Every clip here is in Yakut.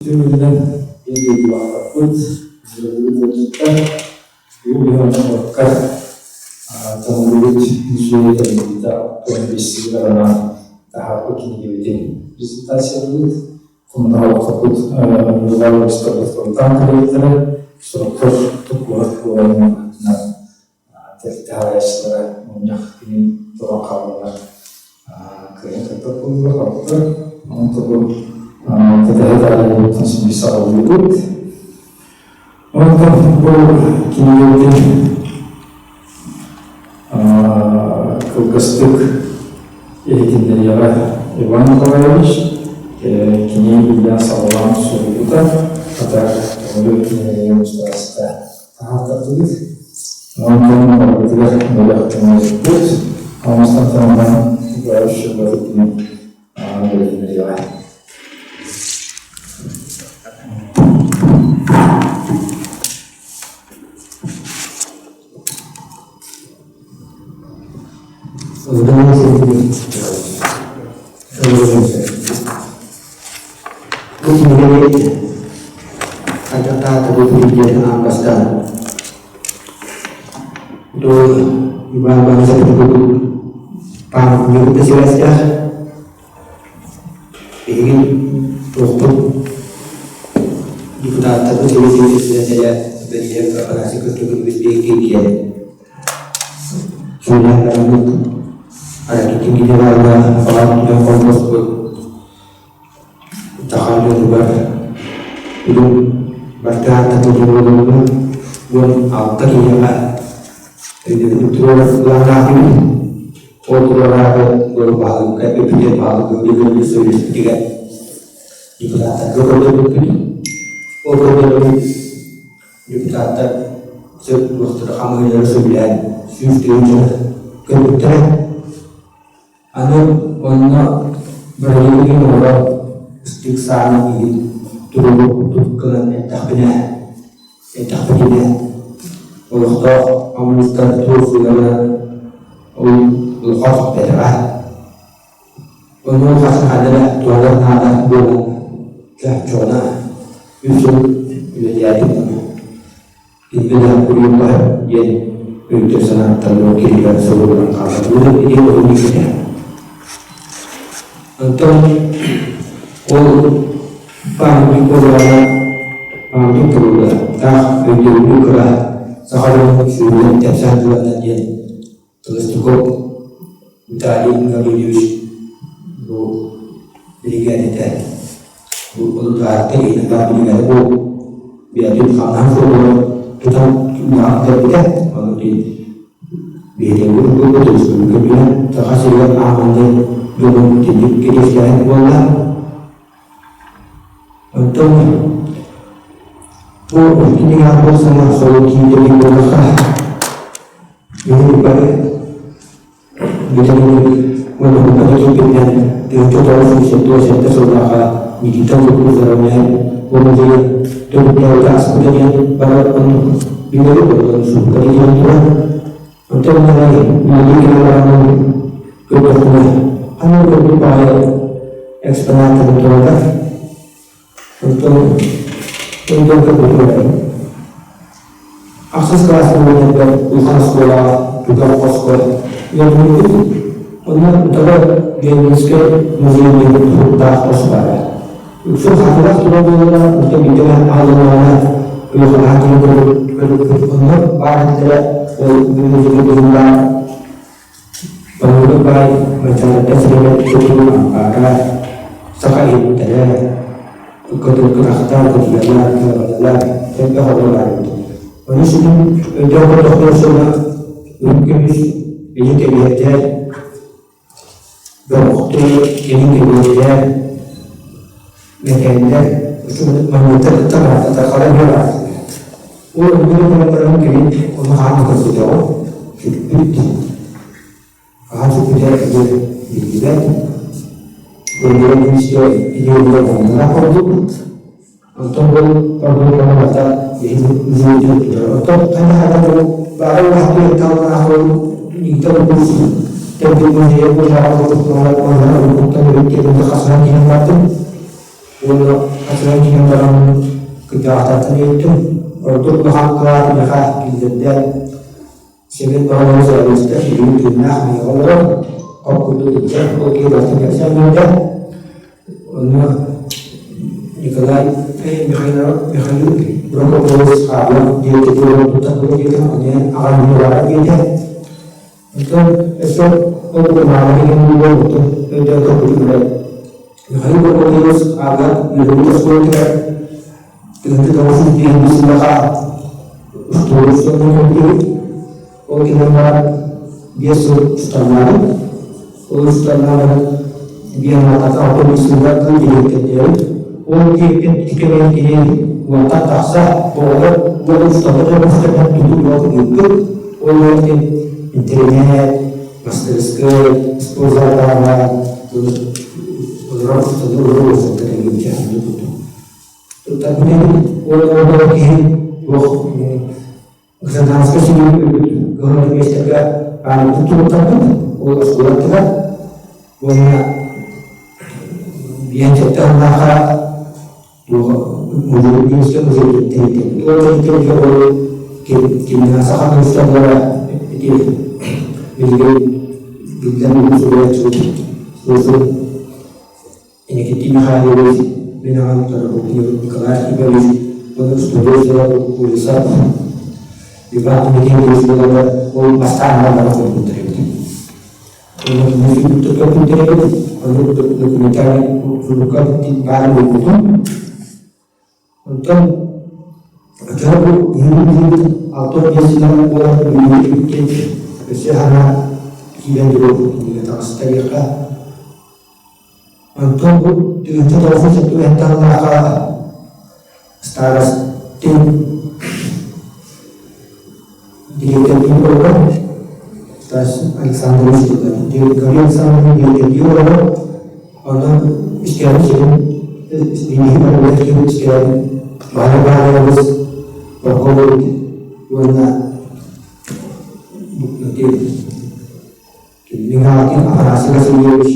Түмүгүнэн биир дойдулаахтарбыт, дойдубут бүгүн биһиги онно куоракка Таҥыллыбыт музейа тэриллибитэ 65 сылыгар анаан таһаарбыт кинигэбитин презентациялыыбыт. Хонноһолохторбут Ньурба улуустарбыт урутаан кэлиэхтэрэ, сорохтор куорат буоларын быһыытынан тэрилтэ салайааччылара мунньах күнүн туран хааллылар. Кыайан кыттар буоллулар, хаалбыттар. Онон тобу кэтэһэ таайыллыбыттан син саҕалыыбыт. Онтон бу кинигэбитин кылгастык иһитиннэриэҕэ Иван Николаевич кини иллээн саҕалаан суруйбута, хата көҥүлү кинигэни устараста таһаартардыбыт. Онтон барыбытыгар бэлэх көмөлөспүт. Алмастан Иван Николаевич Щербатыкин билиһиннэриэҕэ. Бу кинигэни хайдахтаах диэн аан бастаан бу Иван Иванович памятнигы да сибээстээх биһиги туохпут депутаттарбыт председателя Бэлиев Афанасий Костюкович биһиги Суруйан бараммыт Аракитин генералга баҕар түгэн холбоспут Саха дьонугар бүгүн бартыһаантан тутуллубут 16 киһиэхэ өйдөбүнньүк туруорар былааннаахпын. Ол туруораары баһылыкка үпүтүөн баһылык Бүлүү сөбүлэспитигэр депутаттарга көрдөрбүппүт. Ол көрдөрбүт депутаттар сөп туохтара хамыыһыйалары сөбүлээн 100 тыһыынчаны көрбүттэрэ. Аны онно бырайыагын оҥорон ыстыык сааны иһин туруору гынан эттэхпинэ, эттэхпитинэ олохтоох омуктар туруорсуулара ол улахан сиппэтэҕэ. Онуоха ханна эрэ туһалар наада буолан чоочоҕуна үс сыл үлэлээтим. Иннинэ куруйба диэн өйтөн-санааттан киһигэ суруллан хаалар. Бу ити уһун Онтон ол памятник буоллаҕына памятник туруга таах өйдөбүлү кыра саха дьонун сүүрүнэн кэпсээн тылынан диэн Толстяков Виталий Гаврильевич бу биригээдэтэ бу Олутаарка иһинэн баар биригээдэ буолбут бэйэтин хамнаһын суолугар тутан үлэҕэ кэлбитэ. Ону биһиги курдук республика үрдүнэн Саха сиригэр ааманнай дьонун итинник кэриэстээһин буолла. Оттон бу кинигэҕэ буол саҥа соло киирдэ буоллахха Биһиги бары бүтэрбит уонна киирбитинэн 1997 сыллаахха Никита Лукин заровняй уонна төрүттээбитэ ааспыта диэн бары оннук билэбит онтон суукка диэн турар. Онтон арай үлэлии кэлэ баран көрдөхпүнэ ханна көрбүт баҕайы экспонаттарын тураллар. Онтон өйдөөн көрбүтүм ахсыс кылааска үөрэнэрбэр улахан оскуолаҕа түгэх хоско үөрэммиппит. Онно утары Ленинскэй музей диэн туруктаах хос баара. Үксүн хатылах тура буолара, онтон биирдэ аһылыннаҕына улаханаһа киһи көрүппүт. Онно баар этилэрэ ол музейга быһыылаах Боһугу баай Мачаарата сиригэр тутуу ампаара, саха иһиттэрэ, кытахтар, кытыйалар, кыабалалар элбэх оҕо баар эбит. Ону сүрүн өйдөөх көрдөхтөр сылла үрүҥ көмүс илин кэбиһэрдэр, бөҕөхтөр илин кэбиһэрдэр, мэтээллэр, манныктар кытта баартата хара баар. Ол өлгөр баран кэлин ону хаан көрбүтэҕим, сүппүт. Хаһан сүппүтэ диэн биллибэт. Өлгөрөн күүскэ идеология буоллара курдук. Онтон бұл ордук барбата биһиги Оттон хайда хайда бу бары улахан таллаах ол Никита Лукич тэмпит музейа бу жаҕа курдук туһалар уонна уруккуттан өрүт кэлин хасыһан иһэн бардым. Уонна хатыран киирэн бараммын кырдьаҕастартан ыйыттым. Ордук улахан кылааты миэхэ киллэрдэ Семен Павлович Эверстов билигин тыыннаах миэхэ олорор, хоп курдук илдьэр, ол киһи барытын кэпсээн биэрдэ. Онно Николай Михайлов Михаил Прокопович Павлов диэки олорбуттан була диэтэ, ону аҕам баара диэтэ. Оттон өссө ол кумааҕы деген буолбутун өйдөөн көрбүтүм Михаил Прокопьевич Павлов үөрэммит оскуолатыгар 1905 сыллаха устуоруйа көрдүбүт. Ол кэннэ баран 5 сыл усталлаабыт. Ол усталлаабыт биир 65 сылга тыл дириэктэрдээбит. Ол диэккин икки киһи уонтан тахса оҕолор уон усталла төрөппүттэринэн тутуу блок ыыппыт. Ол иһин интэринээт, мастарыскыай, спортзаллааҕа олорор усталла олорор уопсайдар эҥин курдук. Туттарбыт ол оҕолор киһи туох гражданскай сэрии өлбүт кыһыл миэстэргэ памятник туруктарбыт ол оскуолаттыгар уонна биэн сэттэ сыллаахха туох музей музей тэрийдибит. Ол тэрийдибит ол кимнээх саха туристарга ити билигин биллэр улуу суруйааччыбыт Суосун Никита Михайлович, мин аҕам Торопов Николай Иванович уонна устудьуон улица Иван Дмитриевич буоланнар ол бастаан аҕалара көрбүттэр эбит. Онно кинини көрбүттэр эбит, ону документальный сурукка баар буолбутун. Онтон аччаҕа бу биһиги билигин 65 сылынан буолан үлэлиир өссө саҥа киирэн туруох кинигэ таҕыста диэххэ. Онтон бу 1970 сыллаахха старостин дириэктэрдии олорон Стас Александрович Гаврил Александрович дириэктэрдии олорон онон искээбит сирин биһиги барыбыт киһи искээбит баһылай Баһылайабыс Прокопьевич уонна Михалкин Афанасий Васильевич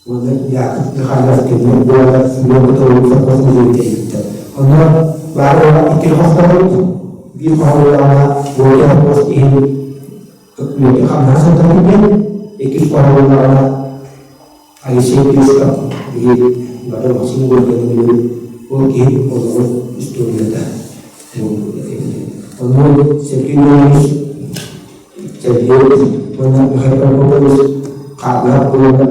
уонна Яков Михайлов кинилэр буолар Лёва совхоз музейын тэрийбиттэр. Онно баар буолан икки хосторбут, биир хоһоолооҕуна Володя совхоз иһин үлэтин хамнаһа сылдьар диэн, иккис хоһоолооҕуна Алексей Плюшков биһиги бары Максим Горькайдыын ол киһи олоҕун историята Онно Сергей Иванович Сергеев уонна Михаил Прокопович хааллаах буоланнар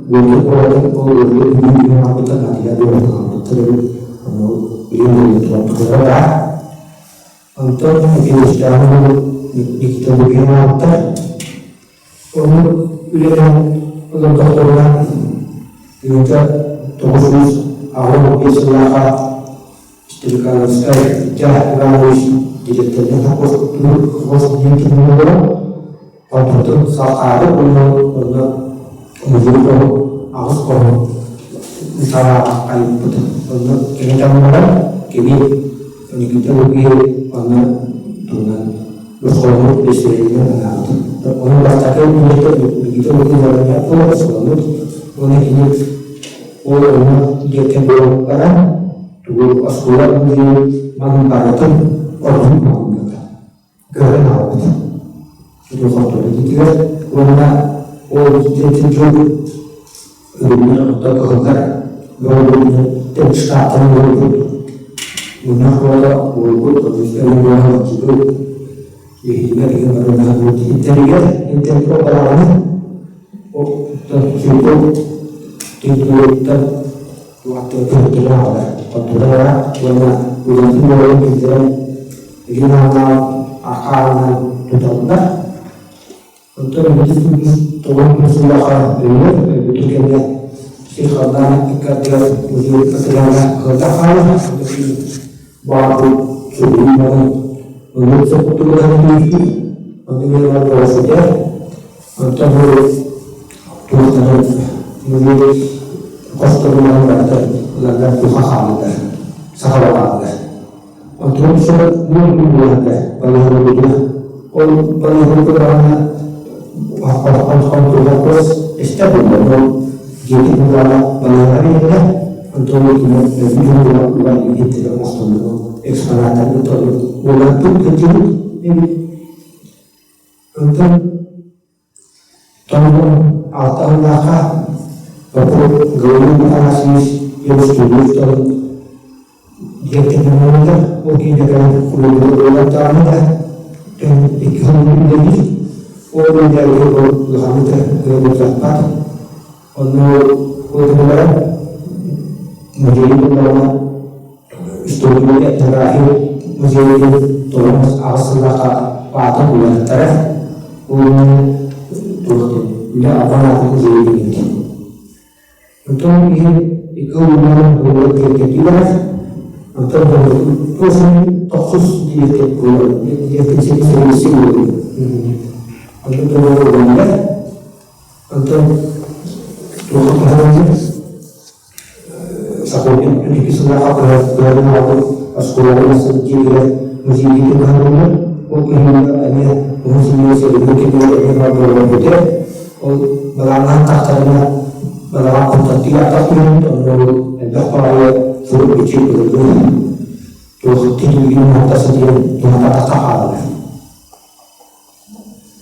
Горькай куоратын ол өлбүт бүлүү аҕалбыттар Надия буолан хаалбыттар эбит. Ону билин туруорбуттара баар. Онтон Федосеевы Никита Лукин аҕалбыттар. Ону үлэлээн олордохторуна 1995 сыллаахха Стрекаловскай Илья Иванович дириэктэринэн хос диэн кинини олорон, онтон салҕаары уонна онно музей хоһу аҕыс хоһу салааҕа айыппыт. Онно кини таҥнаран, кини Никита Лукин онно туһунан Босхоломмут бэстибээлинэн анаабыт. Ону бастакы үлэтэ Никита Лукин Воронякова босхоломмут уонна кини ол онно диэки буолан баран тугу оскуола музейын манын барытын ордук оҥорбута, көрөн аҕалбыта. Хотугу итигэр уонна ол дьыл Өрүннэр орто кыһыллар бөҕөлөрүнэн штаттан буолбут мунньах буола буолбут өрүннээх дьыбыт иһиинэ иһин барынаһа буолбут иһиттэригэр интерпро балаҕаны сүргү тиһиттэн туохтура аҕалар хотура уонна үлэтин буолан киллэрэн илин аалаан архаанан туталлар. Онтон тоҕус сыллаахха өлөр, өлбүтүн кэннэ сир халлаан икки ардыгар музей материала кыалта хаалар. Баҕарбыт суруйуу баран ыллык соппутугар түһүү, онно мен олорбор Онтон бу туохтарын музей хосторунан барыта ыланнар туха хааллылар, сахалар хааллылар. Онтон сол муҥ буоларга балыыһаларбытына ол балыыһаларга хонтуоллар кос эстэ буолла ол дьиэтин буолаҕа балыыһаҕа биэрдэ. Онтон кини иһиттэрэ оҥостоллоро экспонаттарга толору уолаттар кырдьыбыт эбит. Онтон Тоҥон алта сыллаахха Попов Гаврил Афанасьевич Евстигнеев тылын диэн кэмнэммитэ. Ол киинэ кэлэн кулуубугар уолаттаҕына да икки сыл үлэлиир. Ол үлэлээбитэ ол улаханнык да ыалдьыппат. Онно ол гынан баран музейы буллаҕына история этнография музейын толору аҕыс сыллаахха аатын уларыттара. Уонна туох диэн үлэ албан аатын музейа диэн. Онтон иһин икки улуунан буолар кэргэтиилээх. Онтон туох тохсус диэки буолар диэки сэбиэсси буолар. Онтон толору буолар. Онтон туох туһанан Саховин икки сыллаахха кыһын аҕалбыт оскуолаҕа дьиэтигэр музейга туһаныллар. Ол күһүҥҥэ эмиэ уһун синньигэс өрөбүл кэмигэр эмиэ баар буолан бүтэр. Ол балаҕаннаан тахтарына балаҕан хонтоттуйа атах түһүммүт, онно ол элбэх баҕайы сурук бичик былыргы туох тиһигин муһатасы диэн туһататахха хаалар.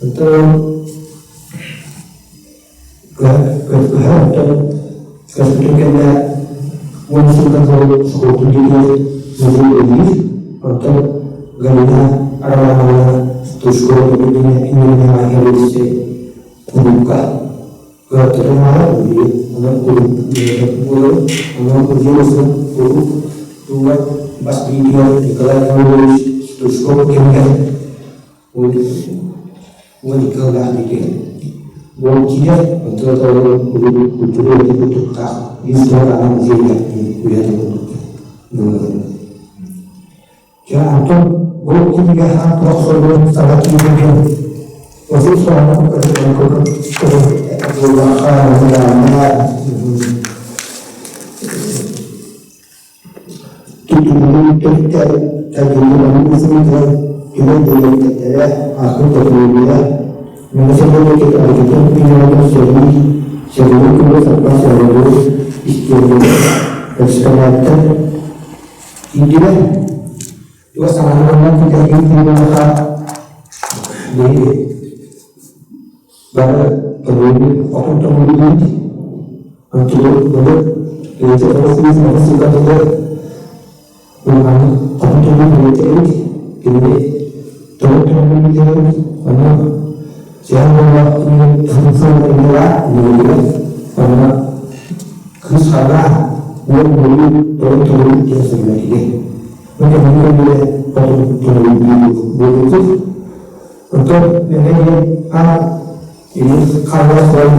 Онтон Көһө көспүтүн кэннэ 10 сылтан сыл Сокуотун диэки музей үлэлиир. Онтон Галина Романовна Стручкова иннинээҕи сэбиэдиссэй кулуупка кыаттарын аҕа үлэлиир. Онон кулууп буолар. Онон музей устун кулууп тула бас билиитигэр Николай Гаврилович Стручков кэмигэр 12 сыллаах диэки буол киирэр, онтон культура өттүгэр туттаах биир сыл анал музейга үлэһит буолар. Дьэ, онтон бу кинигэ хаан туох суругун саҥа киирбитин отут сылынан буоллахха Тутулугун төрүттэр тардыллыбатын усулуутугар түмэл дириэктэрдэрэ Архив Петровна, Министрлык пилотун сэрии, сэрии күнү саппаас оҥоруу истиэндэлэр, экспонаттар киирдилэр. Туох саҥаны манна киирдэргин буоллахха, биһиги бары тоҥуйбут, хотун тоҥуйбут, онтулук былыр бэйэтэ 909 сылга дылы улаханнык хотун тоҥуй бэйэтэ эбит, кинини тоҕо тоҥуй эбит, ону сэһэн буолла кинини иннигэр онно кыыс хара уол буолуу тоҕо тоҥуй диэн суруйар киһи. Бу кэмҥэ хотун тоҥуй буолбут. Онтон мэнэ диэн аат или хааллар суол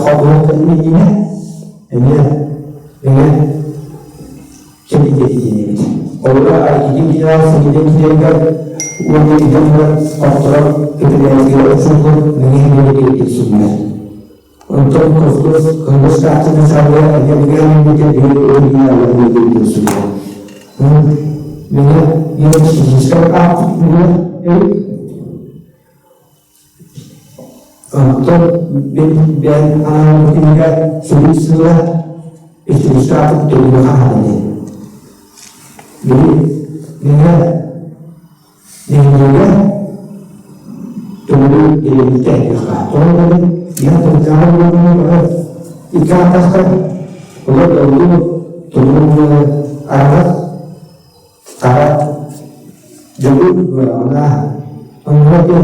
холбоһуктарын иннинэ эмиэ эмиэ кэмитиэти диэнибит. Олора архитектура генерал сэргиден киирэргэр уонна идэлэр хотторон көтүлээтигэр охсуллар мэҥэ хэмиэрэ суруйар. Онтон Кыргыз Кыргыз тааттыны саҕалыа эмиэ мэҥэ хэмиэрэ биир өрүннэр суруйар. Мэҥэ физическай аат эбит. Онтон мин бэйэм анаан кинигэ сүрүн сыала историческай төлөбүрү хаһааныы. Били мэҥэ нэһилиэгэ төбөлү дэриэбитэ диэххэ. Тоҕо диэн иһэн төрүттээҕи буолууну икки ааттаахтар олор дойду тулуун араас Хара дьолу ыараҕына, онно ити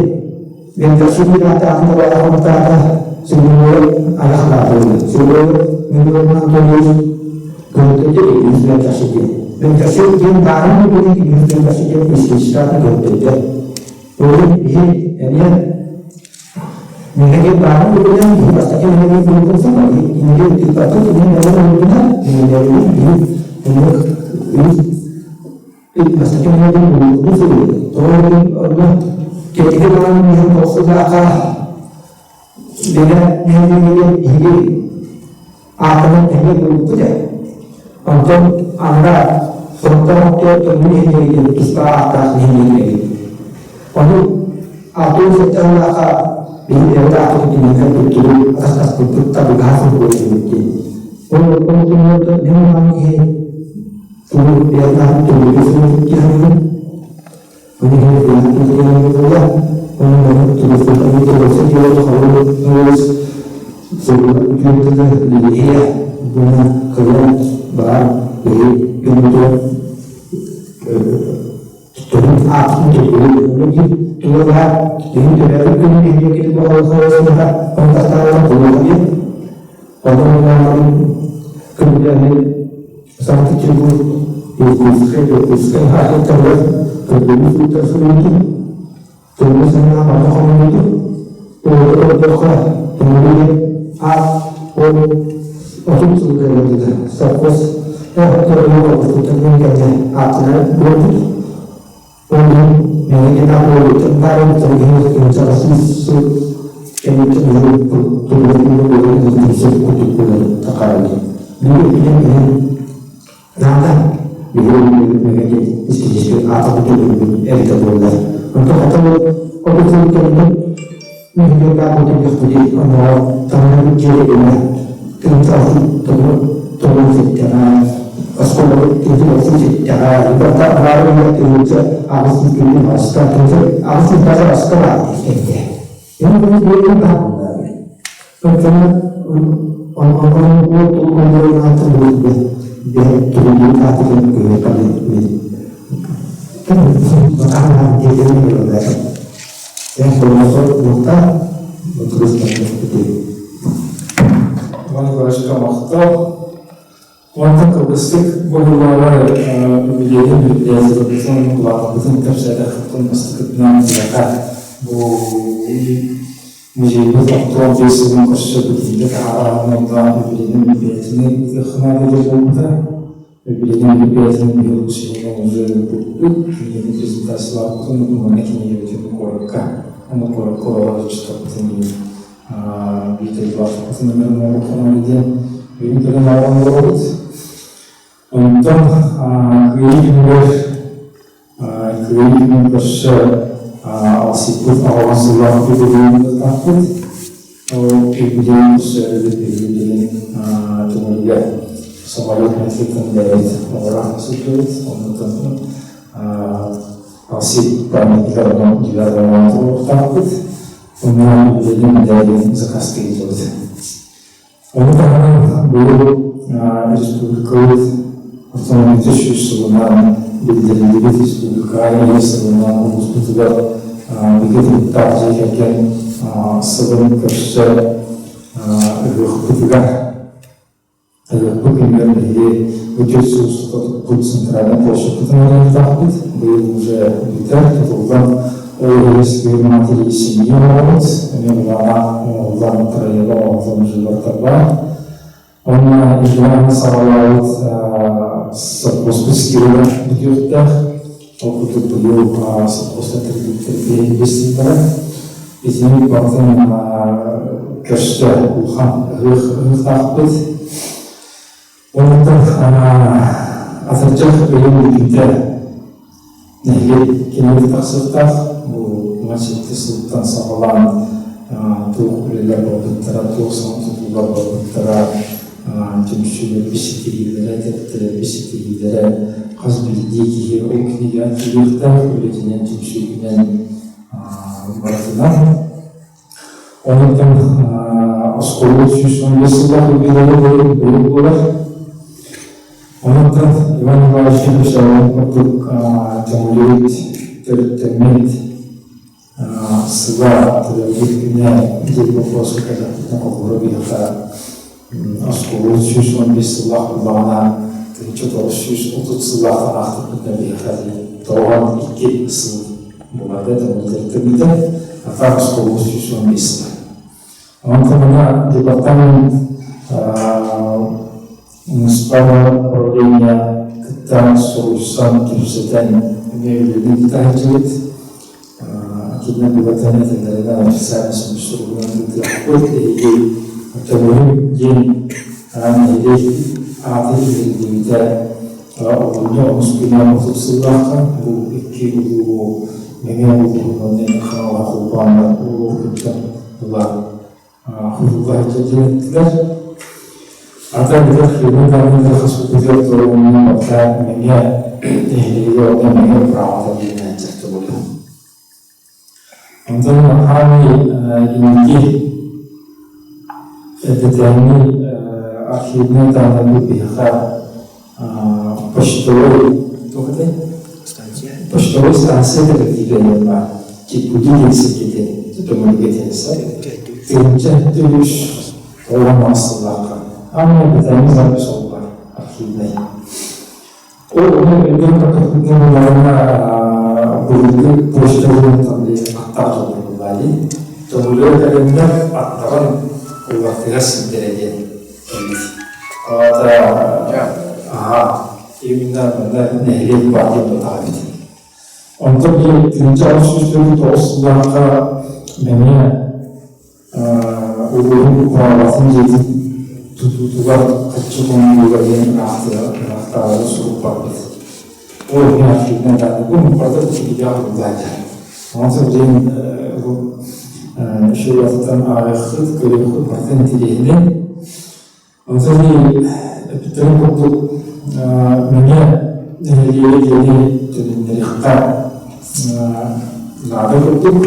Менкашин аатаахын табаахамтаата Сергей Арахлаатылы. Сергей Михаил Анатольевич көрдөтө Ильич Менкашин диэн. Менкашин диэн баарын билин Ильич Менкашин диэн историческай көрдөтө. Ол иһин эмиэ Миһиги баарын билинэн киһи бастакы миһиги булбут саба инниги тыыппакка кини бэйэ өлбүтэ миһилэрин биһи бастакы миһиги булбут сылы тоҕо онно кэтиги даҕаны миһин тоҕусулаахха бэйэ миһиги биһиги аатынан эмиэ булбут ээ онтон анда сорохтоох төҥнү нэһилиэгин туспа ааттаах нэһилиэк Ону 67 сыллаахха биһиги эбэтэ аатырбыт иннигэр туттубут, атахтаспыппыт табыгаһа суох буолбут диэн. Ол түмүгэр мин улахан киһи тугу бэйэтээҕин тугу киһи Оны иһин бэйэтин буолла, оны маннык лилиһиэ уонна кыайан баар киһи дьоммутугар туһун аатын тугу туга киһи төрөөбүт күнүн иһигэр Санкт-Петербург, Иркутскай хаһыаттарыгар көрдөрүү суруйбутум, тылга санаа барыта хомуйбутум. Олордоххо төҥүлү аат ол 30 сылга ылбыта. Совхоз оһохторун кэннэ ааттанар буолбут. Ол иһин мэҥэ буолуттан баарын сыл кэнниттэн курдук буолан тахаарбыт. Бүгүн иһин наада биһиги историческай аатырбыт эбитэ буоллар. Онтон хата ол сыл кэннин миһигэ баар буолбут онно таҥара дьиэ тыынтаатын тоҕу ситтэҕэ оскуола тыынтаатын ситтэҕэ барыта баар тыынча аҕыс күнүн аска тыынча аҕыс тыынтаатын аска баар диэхтэргэ. Эми бу биэрэн баар буоллар. Өйткені ол тугу бе тугу таатыгын көһө калын Иван Николаевичка махтал. Онтон кылгастык бобуллаҕар үбүлүөйүн библиотекабытын улааппытын кэпсээтэхпитин бастакытынан биһиэхэ бу музейбыт 65 сылын көрсө битиигэ таһаарааһын уонна үбүлүөйүн библиотеканы ыытыаххына диэн буолбута. Үбүлүөйүн библиотеканы биһиги сиһилээн уже ыыппыппыт. Кинигэни презентациялаабытын уонна кинигэбитин куоракка, аны куоракка олорор дьахтарбытын биир дойдулаахпытын ыҥыран диэн бүгүн кэлэн ааҕан олоробут. Онтон Кыайыы күнүгэр Кыайыы күнүн көрсө АЛСИПпыт аҕалан сыллаах үбүлүөйүн Ол үбүлүөйүн көрсө биһиги түмүлгэ самолет метрикын бэйэбит оҥоро сылдьыбыт. Оннуттан АЛСИП памятникар онон дьиэлэр оҥорон туруохтаахпыт. Онно үлэлиин үлэлиин заказка ыытабыт. Ону таһынан быйыл республикабыт автономията 100 сылынан биллэриллибит республикаҕа ийэ сылынан улууспутугар бигэ туруктаах дьиэ кэргэн сылын көрсө ыһыахпытыгар ыһыахпыт күнүгэр биһиги үтүө сыл устата туппут центральнай площадкатын арыйыахтаахпыт. Быйыл уже бүтэр, тутуллан ол иһигэр матери семьи оҥоробут. Эмиэ былаана оҥоһуллан, проега оҥоһуллан уже барыта баар. Онно иждивение саҕалаабыт совхозпут скверэ бүтүөхтээх. Ол курдук быйыл совхозтар тэриллибиттэр 5 сыллара. Итини барытын көрсө улахан ыһыах ыһыахтаахпыт. Онтон атырдьах ыйын бүтүүтэ нэһилиэк кинигэ тахсыахтаах. Бу 17 сылтан саҕалаан туох үлэлэр барбыттара, туох саҥа тутуулар барбыттара, түмсүүлэр ситиһиилэрэ, тэрилтэлэр ситиһиилэрэ хас биирдии киһи ол кинигэҕэ киириэхтээх, үлэтинэн, түмсүүтүнэн барытынан. Онтон оскуола 115 сыллаах юбилейа быйыл буолар. Онтон Иван Николаевич Кирпичевын курдук төҥүлүбүт, төрүттэммит сыла төрөөбүт күнэ диэн боппуруоска кэллэхпитинэ холобура биһиэхэ оскуола 115 сыллаах буоллаҕына 1930 сыллаахтан аахтарбытына биһиэхэ 92 сыл буолар да төрүттэммитэ а оскуола 115 сыла. Онтон мына департамент муниципальное управление кытта суруйсан, кэпсэтэн эмиэ үлэлии ыытааччыбыт. Кинилэр билэтэн этэллэринэн официально суругунан ыытыахпыт. Эһиги Төҥүлү диэн нэһилиэк ааты иһиллибитэ олунньу онус күнэ 30 сыллаахха бу икки улуу Мэҥэ улууһунан Хаҥалас холбооннор улуу кытта ыла хутулла сылдьар диэн эттилэр. Ата битэх химия даҕаны хас туругунан барыта мэҥэ нэһилиэгэ уонна мэҥэ управата диэнинэн чахчы буолар. Онтон хаамай инники эрдэтээҥҥи архивнай дааннарбыт биһиэхэ почтовой туох этэй? Почтовой станция кэлэктиибэ диэн баар. Киккуди диэн сиргэ Төҥүлүгэ тиһэсэ. Тыһыынча үс тоҕус сыллаахха. Аамай эрдэтээҥҥи запись ол баар архивнай. Ол ону өйдөөн көрдөхпүтүнэ буоллаҕына былыргы почта диэн аттаах дьон буоллаа дии. Төҥүлүгэ кэлэннэр аттарын улартыһар сирдэрэ диэн кэлбит. Аата аһа именно манна нэһилиэк баар диэн буолтаҕа эбит. Онтон биир 1849 сыллаахха Мэҥэ улууһун управатын дьиэтин тутуутугар харчы хомуйууга диэн ыраахтааҕы сурук барбыт. Ол эмиэ архивнай дааннай бу барыта кинигэҕэ уурдаата. Онон сылдьан үчүгэй ааҕыаххыт, көрүөххүт барыта интириэһинэй. Онтон эппиттэрин курдук Мэҥэ нэһилиэгэ диэни төнүннэриэххэ наада курдук.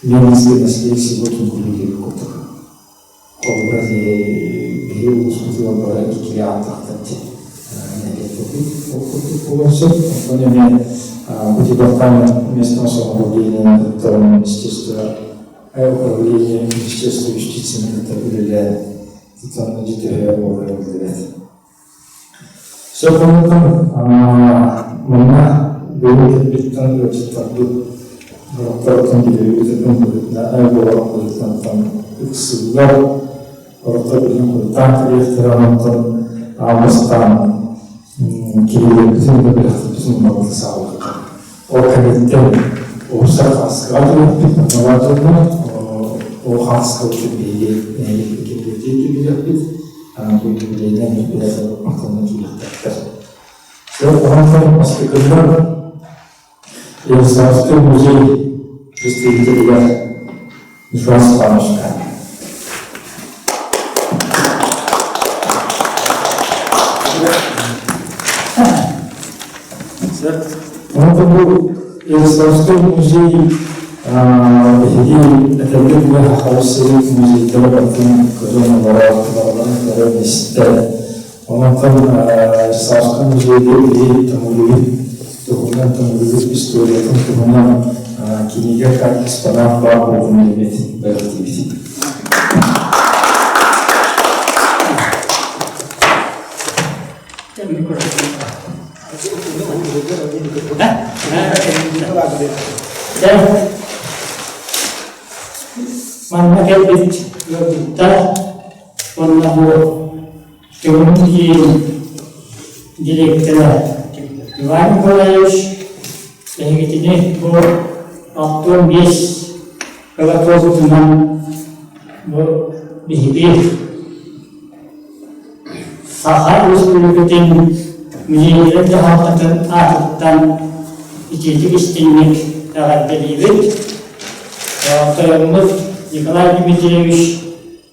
Ленинскэй наследие тутулуу диэбит курдук. Холобура биһи улууспутугар бары иккилии ааттаахтар диэн нэһилиэктэрбит ол курдук буолуон сөп. Онтон эмиэ бу департамент местного самоуправления кытта министерство управление Министерства юстиции кытта үлэлээн тутан дьитэһэ буолара биллибэт. Сөп оннуктан манна бүгүн кэлбиттэн ыалдьыттарбыт Ороттортон билэбит быһыытынан буолар быһыытынан ыксыыллар ороттор билин хойутаан кэлиэхтэрэ онтон аан бастаан киһилэрбитин да бэлэхтэрбитин умнабыта сааллахха Ол кэнниттэн уһусар хааскаҕа түбэспит манна баар дьоннор ол хааскабытын биһиги нэһилиэкпит кэллиэтигэр киллэриэхпит бу юбилейнай мероприятие махтанан киириэхтээхтэр. Онтон бастакыннар Ярославский музей представителигэр Николай Степановичка. Онтон бу Ярославскай музей биһиги этэргэ дылы Сахабыт сирин музейдара барытын көрөн олорор, барыларын көрөн истэр. Онтон Ярославскай музейга биһи Төҥүлүбүт туһунан, Төҥүлүбүт историятын туһунан кинигэ как экспонат баар буолуон диэбит бэлэхтиибит. Манна кэлбит ыалдьыттар уонна бу Тыгын киин директора Иван Николаевич эһигитини бу 65 кылатуобутунан бу биһиги Саха Өрөспүүбүлүкэтин музейдарын дьаһалтатын аатыттан итиитик истиҥник эҕэрдэлиибит. Тойоммут Николай Дмитриевич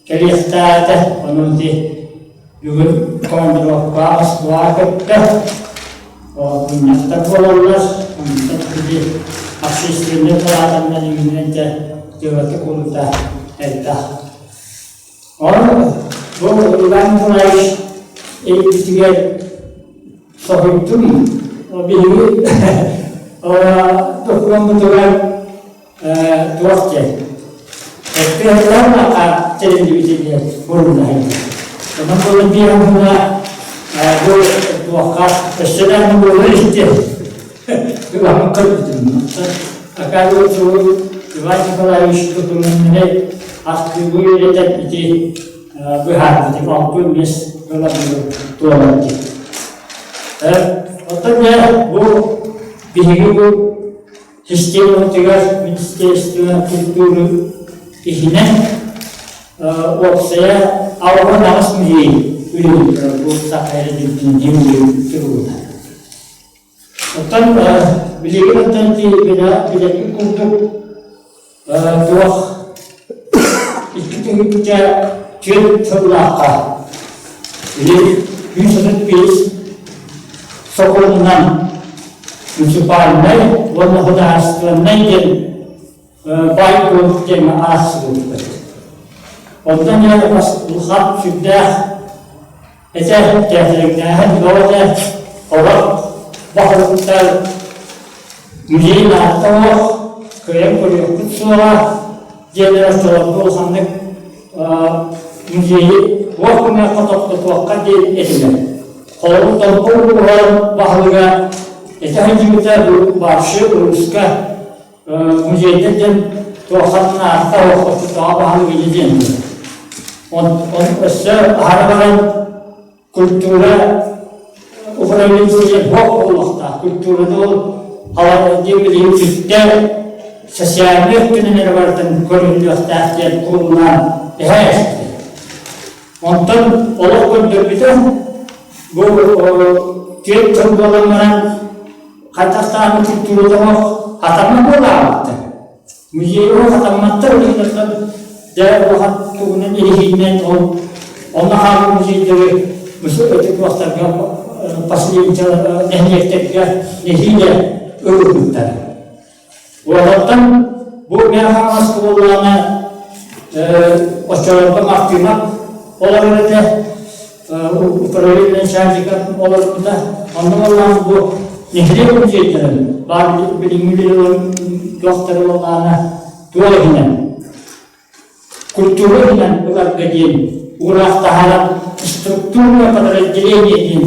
кэлиэхтээтэ, онон ити бүгүн командировкаҕа Москваҕа көттө. Мунньахтар буолаллар, онтон ити общественнай палаатаннан үүнэн дьэ дьыалата кулута элбэх. Ол бу Иван Николаевич илдьитигэр соһуйдум. Биһиги докумуоммутугар туох диэн эппиэттэр тэриллибитин муруннаһын. Онон буолан биир муна бу туохха өссө да буолар истэ. Иван көрбүтүм. Оказывается, Иван Николаевич докумуоннары архыыбы үөрэтэн ити быһаарбытым алтын мес ылабылы туолар диэн. Оттон дьэ бу биһиги бу системабытыгар Министерство культуры иһинэн уопсайа 68 музей үлэлиир бу Саха эрэ туругунан. Оттон билигин оттон ити билэргит курдук туох 2 тыһыынча түөрт сыллаахха Или 135 сокуонунан муниципальнай уонна художественнай диэн баай-дуол диэҥҥэ аахсыбыппыт. Онтон дьэ улахан сүрдээх этэ тээтэриҥнээһин бөҕө этэ олох баһылыктар музей наадата суох кыайан көрүөхпүт суоҕа диэннэр оччолорго улаханнык музейы туох гыныахха тохтотуохха диэн этилэр. Холобур, Томпо улууһун баһылыга этэ сылдьыбыта бу вообще улууска музейдар диэн туоххатын аахта оччотооҕу баһылык ини диэн Он өссө аһара баран культура управление диэн һуох буолуохтаах. Культураны ол диэн билигин сүттэ социальнай өттүнэн эрэ барытын көрүллүөхтээх диэн куолулаан эһэ эстэ. Онтон олох көрдөрбүтэ бу түөрт тыл буолан баран хайдахтааҕы культурата оһох хатаммат буолаабыттар. Музей оһох хатамматтар улахан дьэ улахан тугунан ириһиинэн ол онно хаалбыт музейдары өтүк поселенча нэһилиэктэргэ нэһиилэ ылбыттар. Уолаттан бу Мэҥэ-Хаҥалас буоллаҕына оччолорго Мартынов олорор этэ, управление начальника олорбута. Онно буоллаҕына бу нэһилиэк музейдарын баар билиҥҥи туохтары буоллаҕына туох иһинэн культура иһинэн ыларга диэн уураах таһааран структурное подразделение диэн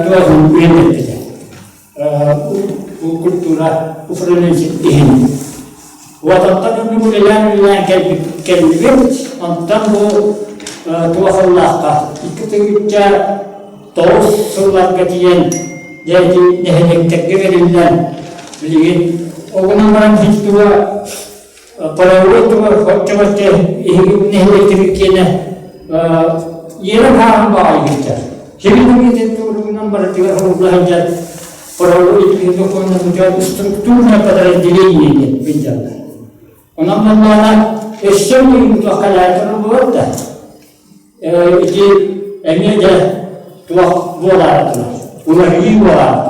туоһун үөрэппитэ. Культура управлениетын иһин. Уотаттан үгүс үлэлээн үлэлээн кэллибит. Онтон бу туохаллаахха 2009 сылларга тиийэн дьэ ити нэһилиэктэргэ бэриллэн билигин оҕунан баран туга Правовой туга оччо-бачча иһиги нэһилиэктэрин киэнэ иэрэ хааһын баҕайбыттар. Сибилигин туругунан барытыгар хомулла сылдьар правовой докумуоннар структурное подразделение диэн билдэллэр. Онон буоллаҕына өссө миигин туоххалаатар буолар да ити эмиэ да туох буолаары турар, уларыйыы буолаары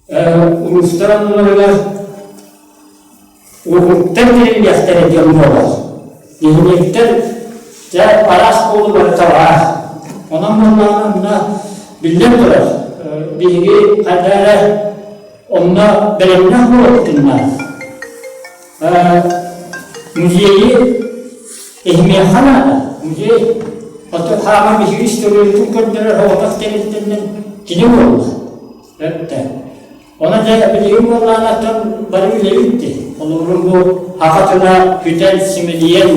турар. Улуустар оннуларыгар уокуруктар тэриллиэхтэрэ диэн буолар. Нэһилиэктэр дьэ араас буолуу барыта баар. Онон буоллаҕына мына биллэн турар, биһиги хайда эрэ онно бэлэмнээх буолуохпутун Музейы эһимиэхэ наада. Музей оттон хаама биһиги историябытын көрдөрөр оҕотох тэрилтэннэн кини буолла. Өттө. Онон дьэ билигин буоллаҕына бары үлэбит дии. Холобурун бу саха тыла бүтэн симэлийэн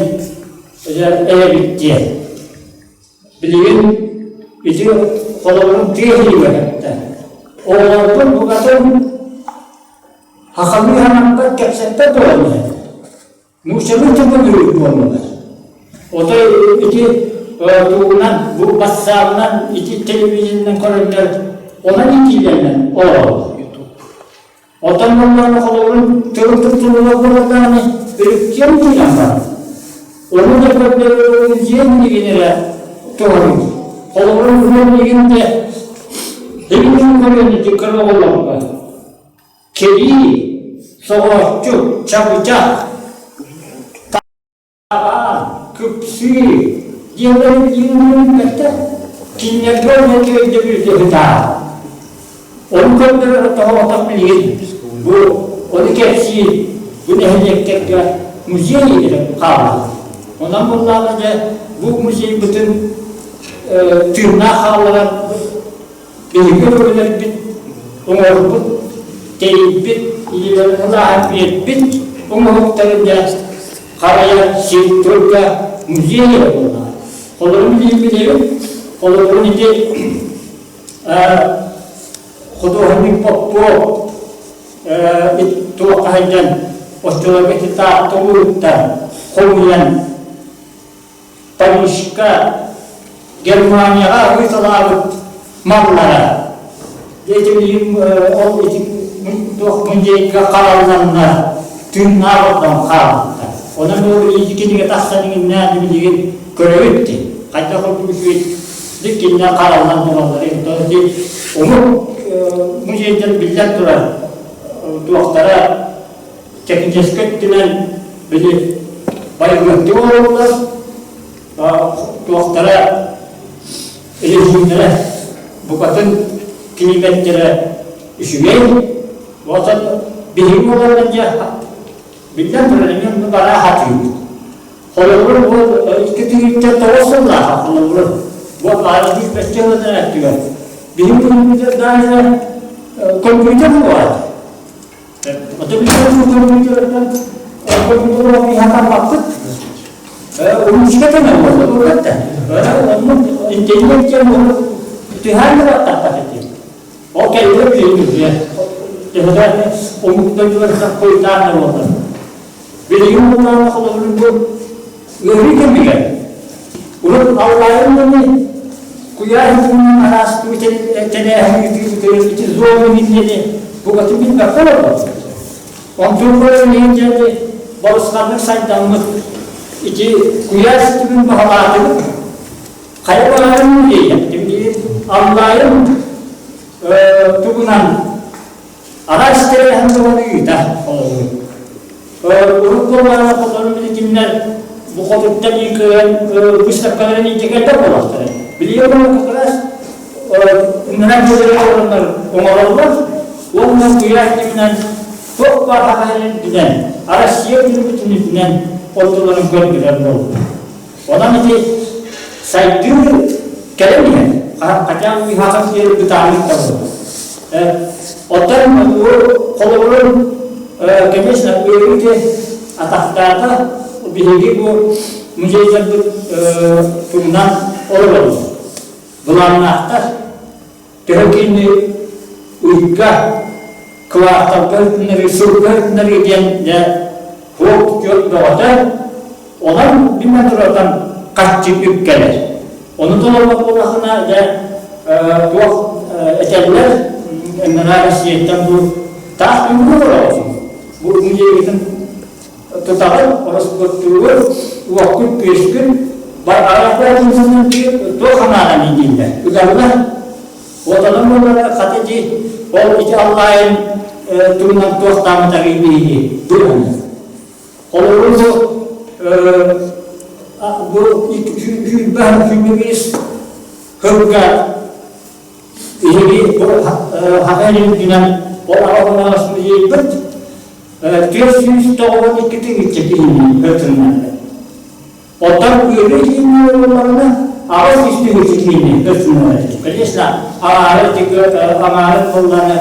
эрэбит диэн. Билигин ити холобурун тыа иһигэр эттэ. Оҕолорбун букатын сахалыы санаммат кэпсэппэт буолан иһэр. Нууччалыы тылын үөрүү буоллулар. Отой ити тугунан, бу бассаабынан, ити телевидениенэн көрөннөр, онон иитиилэринэн олороллор. Оттон буоллаҕына холобурун тылын туттуллар буоллаҕына өрүттүөн тыынан барар. Ону да көрдөрөрүн дьиэ билигин эрэ туһаныы. Холобурун үһүөн билигин де билигин көрөн ити кыра оҕолорго Кэлии, соҕооччу, чабычах, табаан, күпсүү диэннэри билигин билбэттэр. Кинилэргэ ол өйдөбүл быһытаа. Ону көрдөрөр тоһоҕотох билигин бу ону кэпсиир бу нэһилиэктэргэ музей эрэ хаалла. Онон буоллаҕына дьэ бу музейбытын тыыннаах хаалларан Биһиги өбүгэлэрбит оҥорбут, тэрийбит, илиилэрин ылааһын биэрбит оҥоһуктарын дьэ харайар сир тылга музей эрэ буоллаҕа. Холобурун билигин билэбит, холобурун ити худуоһунньук Поппо туохха сылдьан оччолорго ити Таатта улууһуттан хомуйан Парижка, Германияҕа ыыталаабыт маллара ити билигин ол ити туох музейга харалланна тыыннаах ордон хаалбыттар. Онон ол ити кинигэ тахсан иҥиннээн билигин көрөбүт дии. Хайдах курдук үчүгэй. Диккиннэр хараллан тураллар. Ити омук музейдар биллэн турар туохтара техническэй өттүнэн били байылыаттыы олороллор, туохтара режимнэрэ букатын килиимэттэрэ үчүгэй. Оттон биһиги буоларынан дьэ биллэн турар эмиэ онно бара сатыыбыт. Холобур, бу 2009 сыллааха холобур, бу аара бэччэ ылынан өттүгэр биһиги компьютер даже компьютер буолар. Ото билигин компьютерынан компьютер оҥоһуохтаахпыт. Ручка тэҥэ буолла буолбат да. Оннук интеллигент диэн түһээн да баттаппат этим. Ол кэллэ билигин төһөдө омук дойдуларыттан хойутаан да буолла. Билигин буоллаҕына холобурун бу ыарыы кэмигэр урут аллайын маны куйаар ситиминэн араастыы тэрээһин ыытыыбытыгар ити зона диэни букатын билбэккэ олорбут. Онтон көрөн иһин диэни балысханнык сайдаммыт ити куйаар ситимин баһылаатыбыт. Хайа баҕарым диэйэн, аллайын тугунан Араас тэрээһин буолан ыыта холобур. Урут буоллаҕына хотону билигиннэр бу хотуттан кыайан выставкаларын илдьэ кэлбэт буоллахтара. Билигин буолан как раз ыҥыран дьиэлэри олороннор оҥороллор уонна куйаар ситиминэн туох баар хахайын үрдүнэн Россия үрдүнэн үрдүнэн онтуларын көрдөрөр буолла. Онон ити сайдыы кэлэн иһэр. Хотя уйһаҕын диэри бытаарык да буолар. Оттон холобурун, конечно, ыарыы атахтаата биһиги бу музейдарбыт туһунан олоробут. Былааннаахтар. Төһө киһини ыйга, кварталга ыытыннарыы, сылга ыытыннарыы диэн дьэ туох түөрт бөҕөтө. Онон биллэн турартан харчы үп кэлэр. Ону толорбот буоллахына дьэ туох этэллэр ыннараа Россияттан бу таах үҥкүү олороҕун. Бу музейгытын тутаҕын, ороскуоттуугун, уоккун-күөскүн арааппа туох анаанан дииллэр. Ыгаллар. Отонон буолара хата ди ол ити аллаайын тугунан туохтааммытарый биһиги быһаны. Холобур бу бу сүүрбэ сүүрбэ сылга биһиги бу Хаха үрдүнэн ол аҕа музейбыт 492 тыһыынча киһини ырытыннарда. Оттон ыарыы кииннэр буоллаҕына, 800 тыһыынча киһини ырытыннарар. Конечно, аҥаары аҥаарын буоллаҕына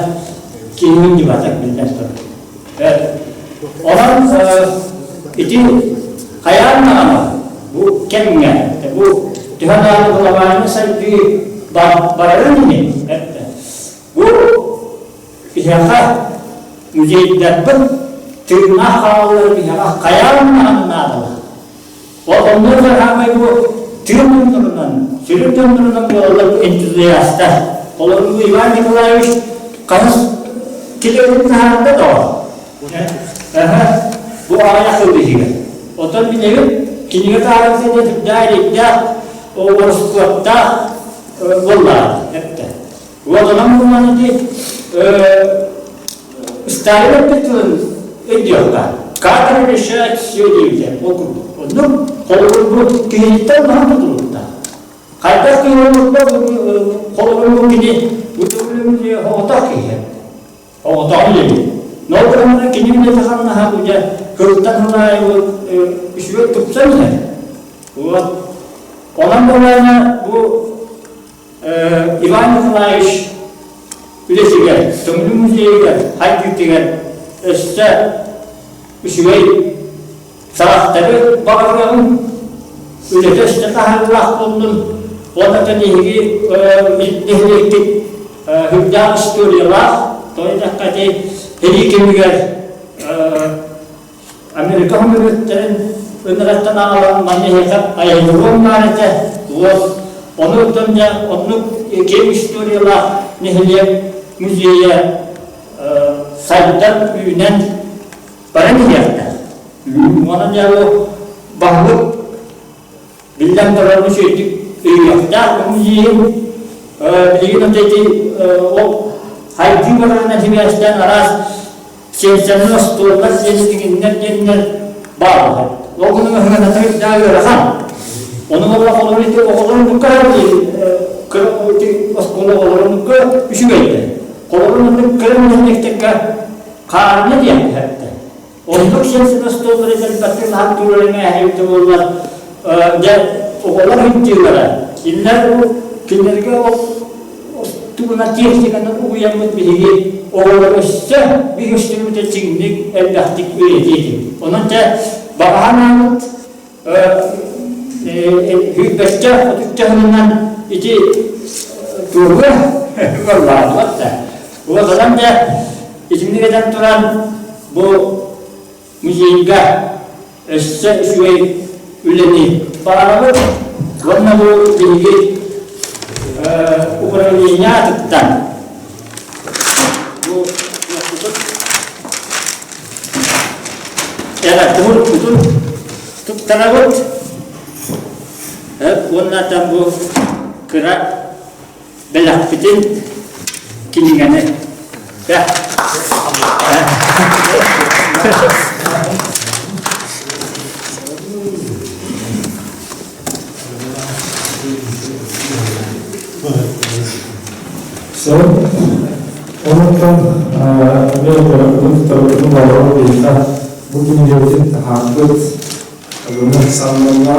киһини дьыбатар биллэн турар. Онон ити хайаан даҕаны бу кэмҥэ бу төһө даҕаны глобальнай сайдыы барарын иһин бу биһиэхэ музейдарбыт тыыннаах хаалаллара биһиэхэ хайаан даҕаны наадалаах. Ол онно хаамай бу тыын дьоннорунан, сүрүн дьоннорунан буолаллар бу энтузиастар. Олору Иван Николаевич хаһыс килэрин таһаарда тоҕо? Бу аҕыйах сыл иһигэр. Оттон билигин кинигэ таһаарыыта дьэ сүрдээх эрэйдээх, ороскуоттаах буоллаҕа эттэ. Уотунан буолан ити Сталин эппит тылын өйдүөххэ. Кадры решает все диэбитэ. Ол курдук. Оннук холобур бу киһиттэн наһаа тутулуктаах. Хайдах киһи холобур бу кини бу төгүлүн оҕотох киһи. Оҕотоҕун диэбит. Но ол кини үлэтэ хамнаһа дьэ кылтан хылаайы үчүгэй тупсан иһэр. Вот. Онон буоллаҕына бу Иван Николаевич үлэтигэр, Төҥүлү музейыгар, хайдыытыгар өссө үчүгэй саҕахтары баҕарыаҕын, үлэтэ өссө таһаарыылаах буоллун уонна эһиги нэһилиэккит үрдээх историялаах, тоҕо диэтэххэ ити сэрии кэмигэр Америка хөмүрүттэрин ыныраттан аҕалан манна эһиэхэ айанныруом баар этэ. Вот. Ону оттон дьэ оннук киэҥ историялаах нэһилиэк музейа сайдан үүнэн баран иһиэхтээх. Онон дьэ бу баһылык биллэн турар үчүгэйдик өйүөхтээх музейын билигин ити ол хайдыы барарынан сибээстээн араас сенсорный остуоллар сиэстигиннэр диэннэр бааллар. Ол гынан ыһыҥаната үрдээх ыарахан. Ону буолла холобур ити оҕолорун кыра оскуола оҕолорун үчүгэйдэр. Холобур маннык кыра нэһилиэктэргэ хаарына диэн түһэртэ. Оннук сенсорный остуоллары элбэхтик наһаа туруоран ээһэбитэ буоллар дьэ оҕолор ыйдыылара кинилэр кинилэргэ ол тугунан техниканан угуйаммыт биһиги оҕолор өссө биһи өстүбүтэ чиҥник элбэхтик үөрэтиэ этим. Онон дьэ баҕаһан ааммыт сүүрбэччэ отучча сылынан ити туоруа буоллаатылар да. Уотанан дьэ итинник этэн туран бу музейга өссө үчүгэй үлэни баҕарабыт уонна бу биһиги управление аатыттан бу эҕэрдэ туттарабыт уонна там бу кыра бэлэхпитин кинигэни So, онтон эмиэ куораппытын баҕарар биһиэхэ бу кинигэбитин таһаарбыт Алена Александровна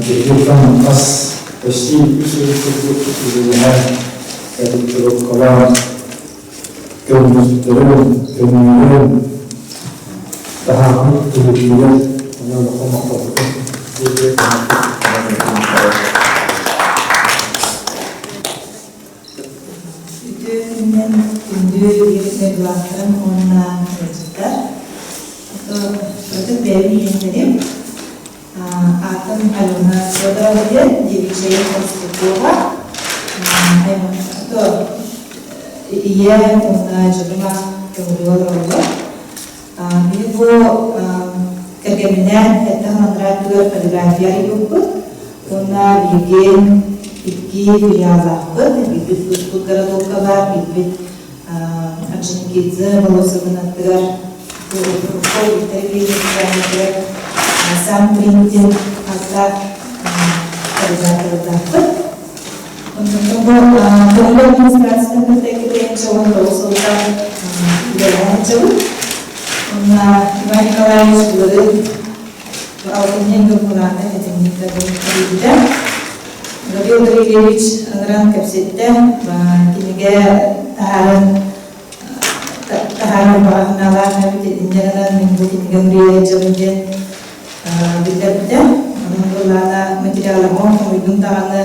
биһиги хас почти үс ый курдук үлэлэһэн корректировкалаан көмүстэрин, көмүлүн таһаарбыт түһүлгүлэр онон улахан махталбытын Үтүө күнүнэн күндү дойдулаахтарым уонна ыалдьыттар. Ытык бэйэм иһиннэрим. Аатым Алена Федорова диэн, девичья Толстякова. Ийэ уонна дьонум аах көҥүлүгэр олороллор. Биһи бу кэргэмминээн эттэх манраатыгар полиграфия арыйбыппыт уонна билигин икки филиаллаахпыт. Биирбит Кустук городокка баар, биирбит Орджоникидзе болуоссатын аттыгар Виктор Ильич сам принтинг аттаах полиграфиялардаахпыт. Онтон бу көҥүл администрациятын кытта икки 19 сылтан үлэлээн сылдьабыт. Уонна Иван Николаевич былырыын алтынньы докумунааны этинник тэрийбитэ. Гаврил Гаврильевич ыҥыран кэпсэттэ, кинигэ таһааран таһаарар баҕа санаалаах эбит, инньэ гынан мин бу кинигэ суруйа сылдьабын диэн биллэрбитэ. Онон былаана материалларбын хомуйдум даҕаны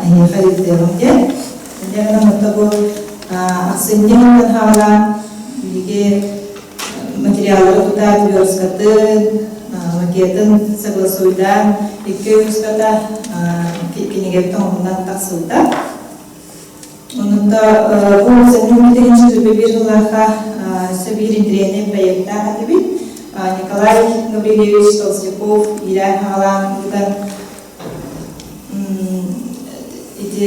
эһиэхэ ыытыаҕым диэн. Инньэ гынан отто бу ахсынньы ыйтан саҕалаан биһиги материаллары тутаат версткатын, макетын согласуйдаан икки выпуската кинигэбит оҥоһуллан тахсыбыта. Онон бу сэнньүн тыһыынча биир сыллаахха өссө биир интэриэһинэй проектаах этибит. Николай Гаврильевич Толстяков иилээн-хаҕалаан ыытан ити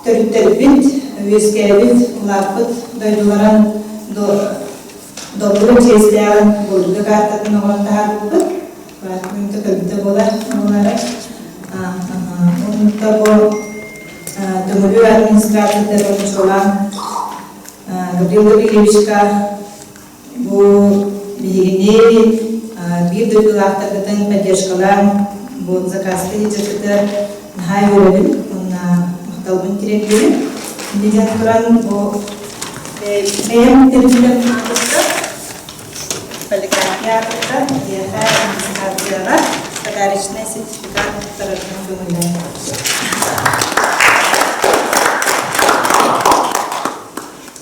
төрүттэрбит, үөскээбит, улааппыт дойдуларын доллур чиэстээҕин былыргы каартатын оҥорон таһаарбыппыт. Баартымта көрбүтэ буолар буолара. Онто бу Төҥүлү администрацията чуолаан Гаврил Гаврильевичка бу биһигини биир дойдулаахтаргытын поддержкалаан бу заказка илдьэргитигэр наһаа үөрэбин уонна махталбын тириэрдибин. Инньэ диэн туран бу бэйэм тэрилтэм аатыттан полиграфия аатыттан биһиэхэ администрацияҕа подарочнай сертификат туттарарбын көҥүллээн.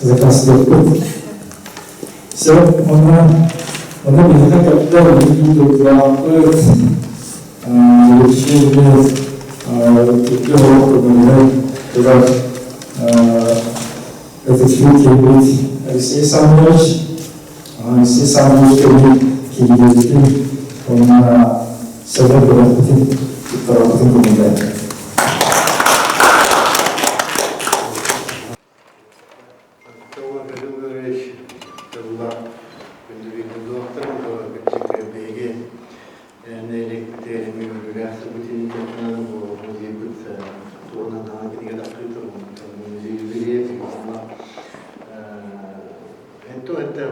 Заказтыахпыт. Сөп, онно онно биһиэхэ кэптэр биир дойдулаахпыт, Алексей икки оҕо көмөлөһөн турар ытыктыыр киһибит Алексей Александрович. Алексей Александрович кэлин кинигэбитин Уонна сөбө бөлөхпүтүн туттарарбытын көҥүллээтим. Антон Григорьевич тылла күндү бииргэ докторым, биһиги нэһилиэкпитигэр эмиэ үөрүүлээх событиены бу музейбыт туһунан анаан кинигэ тахсыыта музей юбилейа это это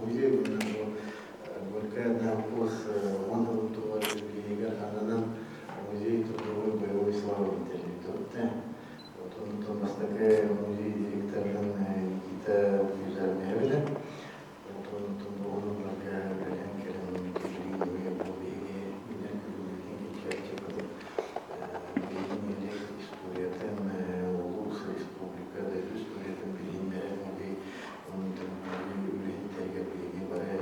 музей Горькая наркоз он тугар юбилейгар ананан музей трудовой боевой славы интервью Отон бастакы музей директорынан Никита Юзарневиле. Отон оҕолорго үлэлээн кэлэн билигин бу биһиги билэр күлүммүтүн кичээччи кытып биһиги историятын улуус республика дойду историятын билиһиннэрэр музей үлэһиттэригэр биһиги бары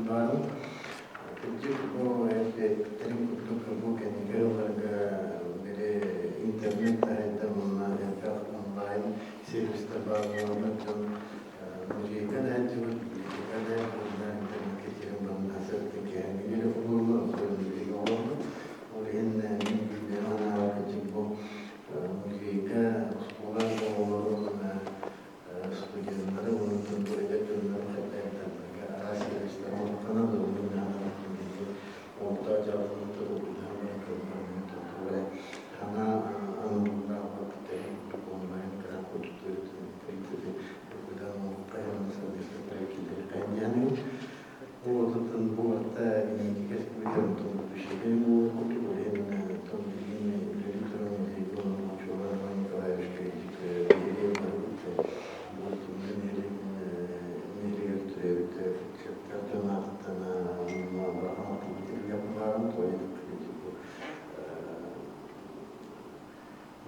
бары Кырдьык, бу эппиттэрин курдук бу кэнники ылларга били интернет таһыттан уонна элбэх онлайн сервистэр баар буоланнар дьон музейга да сылдьыбыт, библиотека да уонна интернеккэ киирэн баран сырыттан киэһээҥҥи диэри олороллор, оттон музейга олорбут. Ол иһин мин биирдээх санаабар кырдьык бу музейга оскуола оҕолорун студеннары уонна эдэр дьоннору хайдах араас сервистэр оҥороххуна олохтоох дьаһалтаны толкуйдаан баран көрдөрөн туттулар хана аныллаах онлайн кран Уотутун буолта инникигэ бүтэн будущее буолбут улин том билигин үлэлии туран музейга Мочула Иван Николаевичка биһиги барыбыт бу түмэн нэһилиэгэр төрөөбүт сөптөөх дьон аатыттан барахан баарым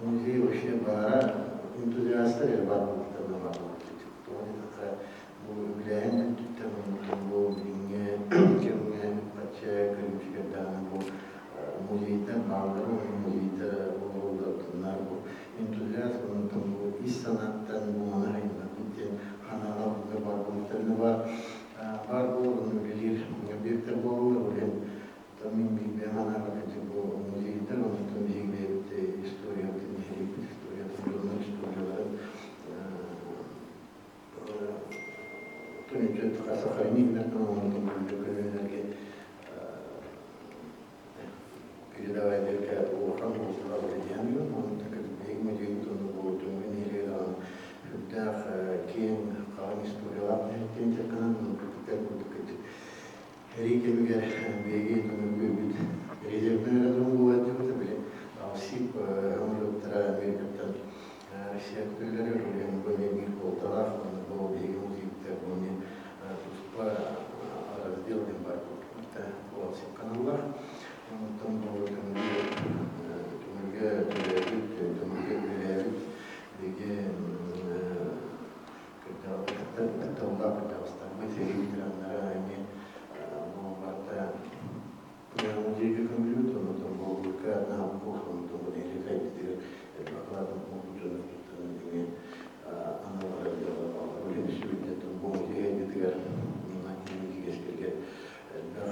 музей вообще баара энтузиастар эрэ баар буолуохтарына баар буолуохтара. Бу үбүлээһин өттүттэн бу билиҥҥи кэмҥэ бачча көрүмчүгэрдэҕинэ бу музейдар бааллара уонна музейдар олороллоруннар бу энтузиазм онтон бу ис санааттан бу маны айылларбыт диэн ханааларга баар буолуохтарына баар баар буолар үлэлиир объектар буолаллар. Ол иһин мин билбэм анаабакка бу музейдар онтон биһиги бэйэбит историябытын, нэһилиэкпит историятын, дьоннор историяларын передавайдарга улахан уустуга үлэлээн сүрдээх киэҥ хаҕын историялаах нэһиликтэн дьарыктанан Сэрии кэмигэр биһиги көмүлгүйбүт резервнэй аэродром буолааччыбыт, били СИП самолеттара Америкаттан Россия көтөллөрө, ол бу эмиэ биир суолталаах, уонна бу биһиги музейбытыгар бу эмиэ туспа раздел диэн баар буолбут, бу СИП каналлаах. Онтон бу түмүлгэ төрөөбүт, түмүлгэ үлэлээбит биһиги Кырдьаҕастар кырдьаҕастарбыт сэрии ветераннара эмиэ бу барыта музейга көмүлүбүт, онтон буолбукка наһаа онтон бу нэһилиэк айбытыгар элбэх кылаатын оҥорбут дьону эмиэ анал үлэни сүрүннэтэн бу музей айбытыгар кэскилгэ элбэх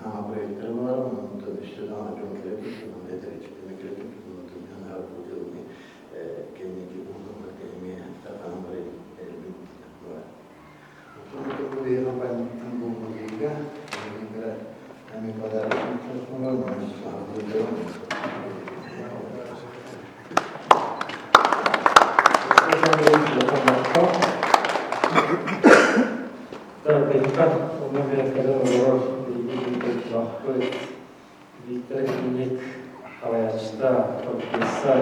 хаҥа проектара баар, онтон өссө даҕаны дьон кэлэ турдун, онно этэриччитинэ кэлэ турдун, онтон анаабыт бу дьыаланы кэнники уһуннарга эмиэ сатаан баран бар. Бу музейга Виктор Клиник салайааччыта, профессор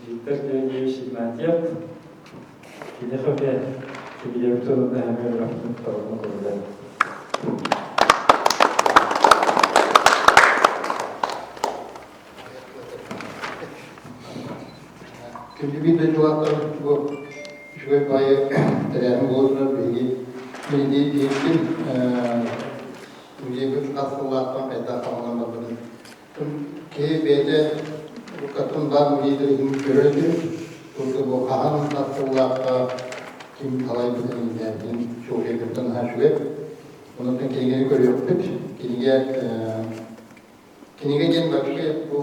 Виктор Георгиевич Игнатьев кини хөбе кибиебит тылын эһэме бырахтын торун көрүлэр. Күндү биир дойдулаахтар, бу үчүгэй баайы тэрээһин буолуутунан биһиги билигин биһиги Музейбыт хас сыллаахтан хайдах хаалан барбытын киһи бэйэтэ уруккаттан баар музейдар иһин көрөр этим. Только бу хаһан хас сыллаахха ким халайбытын иһин чуолкайгыттан наһаа үчүгэй. Онон кинигэни көрүөхпүт. Кинигэ кинигэ диэн вообще бу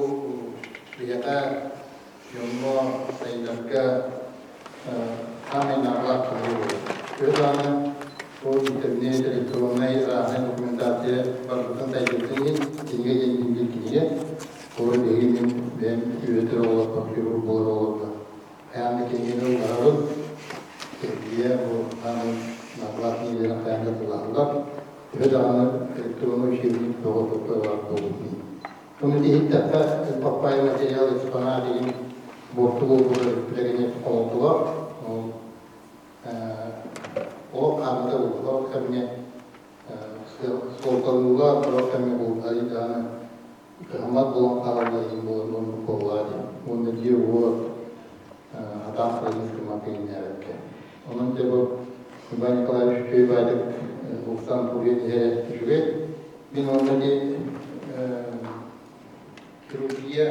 биһиэхэ дьоҥҥо сайдарга саамай наадалаах туһу буолар. Төһө даҕаны бу интернет, электроннай, арааһынай документация барытын сайдыбытын иһин кинигэ диэн биир кинигэ. Ол биһиги мин бэйэм үөрэтэр оҕолорбор, хирург буолар оҕолорго хайаан да кинигэни ылларабын. Хирургия бу саамай наадалаах кинигэлэрин хайаан да тыллаһаллар. Төһө даҕаны электроннай учебник бөҕө баар буолбут. Ону иһиттэххэ, элбэх материал экспонат игин буорту буолбут өрүттэрини оҥордулар. Олох хаамыта буолбут кэмҥэ суолталыылар, сорох кэмҥэ буолбута даҕаны кыһаммат буолан хаалаллар иһин буолан оннук буоллаа диэн. Уонна дьиэ-уот хатаан сылдьан кыммакка иҥнээбэккэ. Онон дьэ бу Иван Николаевич үчүгэй баайдык уксан суруйан иһэрэ үчүгэй. Мин уонна ди хирургия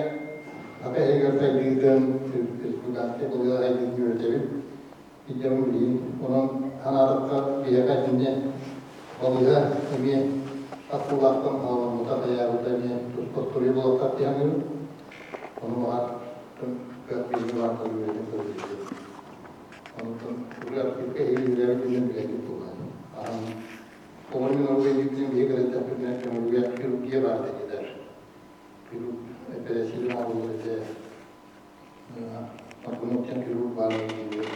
ата иһигэр сайдыытын, республиканскай балыыһа сайдыытын үөрэтэбин. Илдьэбин билигин. Онон санаатахха биһиэхэ итиннэ балыыһа эмиэ хас сыллаахтан хаалламмыта, хайаабыта эмиэ туспа суруйа буолуохтаах дии саныыбын. Ону баҕар кыах биһиги баартан үөрэтэн көрүллүө. Онтон архивка эһиги үлээбит күнүн билэргит буолуо. Аһан оҕону мен ол кэнниттэн биһиги кэлэттэхпитинэ көҥүлгэ хирургия баар этилэр. Хирург эпэрээссийэ оҥоруллар этэ. Аргунов хирург баар дииллэр.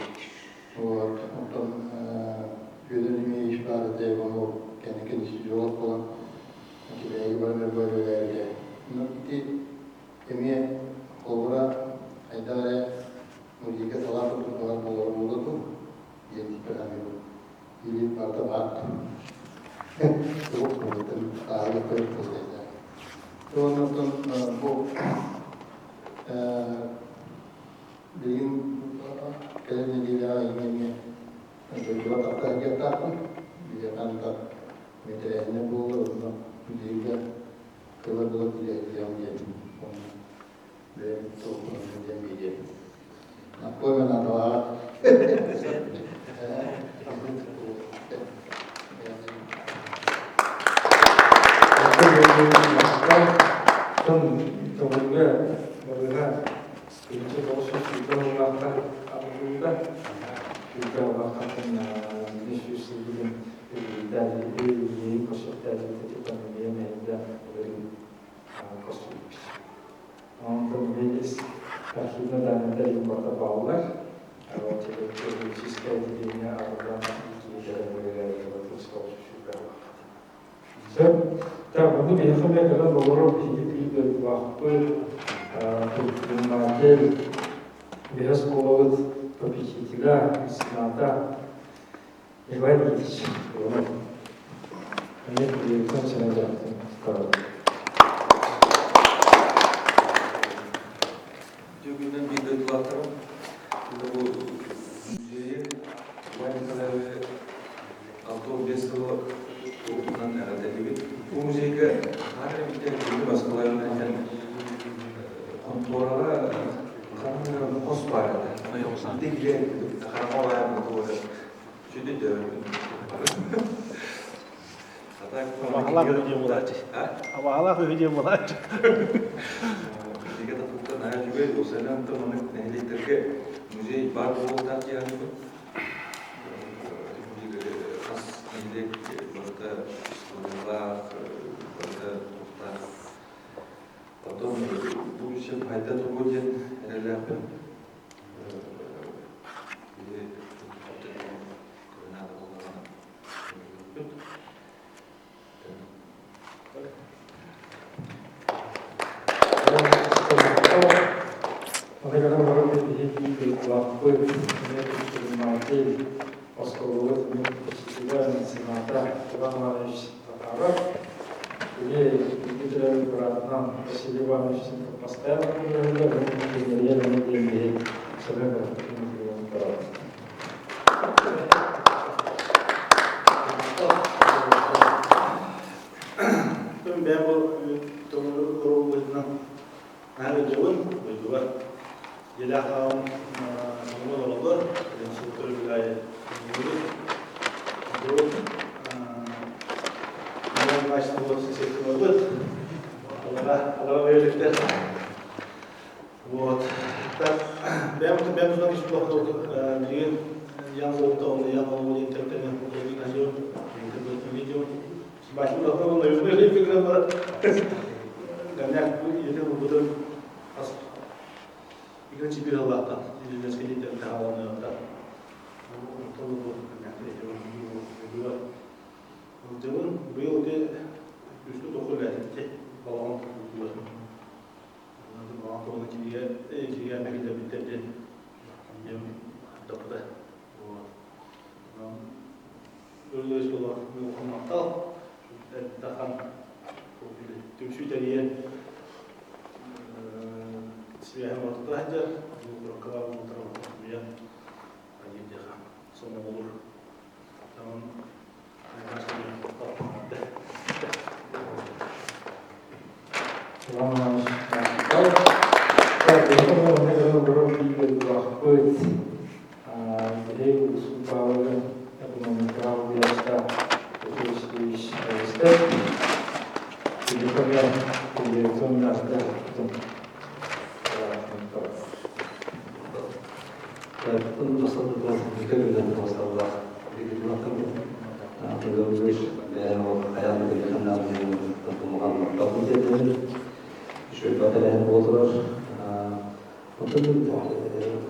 Вот. Онтон Федор Демьевич баар этэ, ону кэнники анестезиолог буолан Кэбээйи баран өргө үлэлээбитэ. Ну, ити эмиэ холобура хайдах эрэ музейга салаа курдук баар буолара буолуо дуу диэн саныыбын. Или барыта баар суох буолуутун ааҕа көрөр буолуохтаах. Онтон бу билигин кэлэр нэдиэлэҕэ эмиэ дойдуга тахса сылдьыахтаахпын. Биһиэхэ так мэтэрээһинэ буолар, онно музейга кылар буолар үлэлиэҕим диэн бэйэм толкуйунан диэн биэриэм. Напомню, надо Төҥүлүгэ балыыһа икки тоҕус сүүс сүүрбэ сыллаахха арыллыбыта. Сүүрбэ сыллаахтан 500 сылгытын үбүлүйдээх көрсүөхтээбит пандемия мэһэйдээх былырыын көрсүбүппүт. Онтон весь архивно данныйдар импорта бааллар. Техническое отделение арыллан Так, ону биһиэхэ эмиэ кэлэн олорор биһиги биир дойдулаахпыт, предприниматель, биһи оскуолабыт попечителя, мецената Николай Никитич Иванов. Эмиэ билиэттэн сэнэ дьаһалтын туттарабыт. Үтүө биир дойдулаахтарым. Бу музейы Иван Николаевич 65 сыл туһунан эҕэрдэлиибит. Бу музейга хаһан эмитэ биһиги Москваларынан этэн хонтуораҕа ханна хос баар этэ. Ити килэ хараҥа баар буолар. Сүдү Абаһалаах үһү диэн буолааччы. Абаһалаах үһү диэн буолааччы. Кинигэ татыыта наһаа үчүгэй, уопсайынан маннык нэһилиэктэргэ музей баар буолуохтаах дии саныыбын. Хас нэһилиэк барыта историялаах, барыта туохтаах. Потом бу үчүн хайда туруо диэн эрэлээхпин. Оскуолабыт учителя мецената Иван Иванович Татаров или Дмитрий братынан Василий Иванович постоянно Бэйэм бу уруһуйунан наһаа өйдөбүн дойдубар. Дьиэлээх аҕам Сомоҕо олороллор, сыл көрүллээйи. Иванович сосед Алара, алара бэйэликтэр. Вот. Так, бэйэм бэйэм тутан ис билигин Ян Золото, он Ян Олу диэн тэрилтэнэн видео. Түмсүү тэрийэн свяһын ортото сылдьар, кураккалаах уутара айыдиха сомоҕолуур. Онон Иван Иванович махтал. Биир Андрей Улусупаловын экономикаҕа уһуйааччыта Петр Сергеевич Телефония дирекционнаахта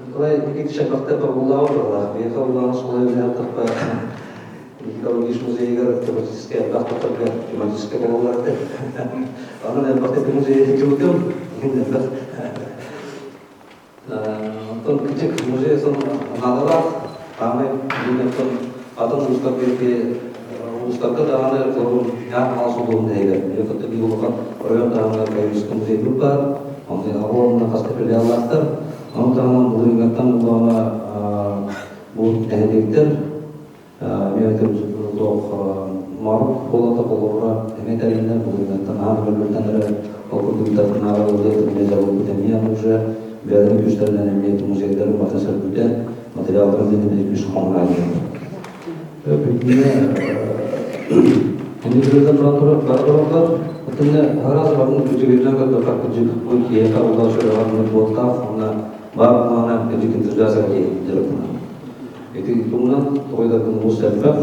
Николай Никитич элбэхтэ тобуллаабыт быһыылаах. Биһиэхэ улахан оскуола үөрэнэ Николай музейыгар тематическай элбэх тутарга тематическай буолаллар этэ. Онон элбэхтэ музейы сылдьыбытым. Элбэх. Онтон кычык музей сон наадалаах. Таамай билин атын улуустарга улуустарга даҕаны холобур Ян Хаҥалас улууһун иһигэр Якутта биир улахан оройуон таһымыгар Каюрскай музейбыт баар. Онно оҕолорунан хаста филиаллаахтар. Ону таһынан Булуҥҥаттан буллаҕына бу нэһилиэктэр эмиэ туох Морук буолата холобура эмиэ тэриннэ Булуҥҥаттан аан өлбүттэн эрэ ол курдук тартынаары ылдыат эмиэ дьабылбыт эмиэ уже бэйэлэрин күүстэринэн эмиэ музейдарын барыта сөргүтэн материалларын эмиэ күүс хомунаан Бүйтүнэ Инникилерден баран тураллар. Отунна араас барын күчүгүнэн көрдөххө күчүк бу киһиэхэ улахан сүрэҕэр буолтаах уонна баар буолаана күчүк энтузиазм киһи дьарыктанар. Ити туһунан тоҕойдоргун олус элбэх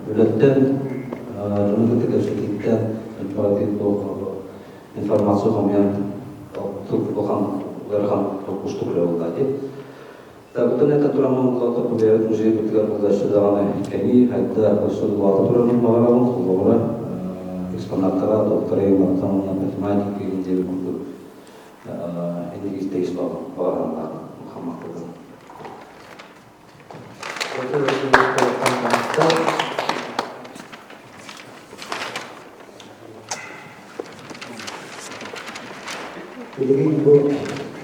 үлэттэн, дьону кытта кэпсэтииттэн элбэх туох информация хомуйан улахан ыарахан уустук үлэ буолла дии. Табытын этэ тураммын булата бу бэйэбит музейбытыгар булгаччы даҕаны кэнии, хайда өссө улаата турарын баҕарабын, холобура, экспонаттара, доктор Ивановтан уонна математика диэбит курдук инники тэйис баҕараллар хаммахтыгын. Билигин бу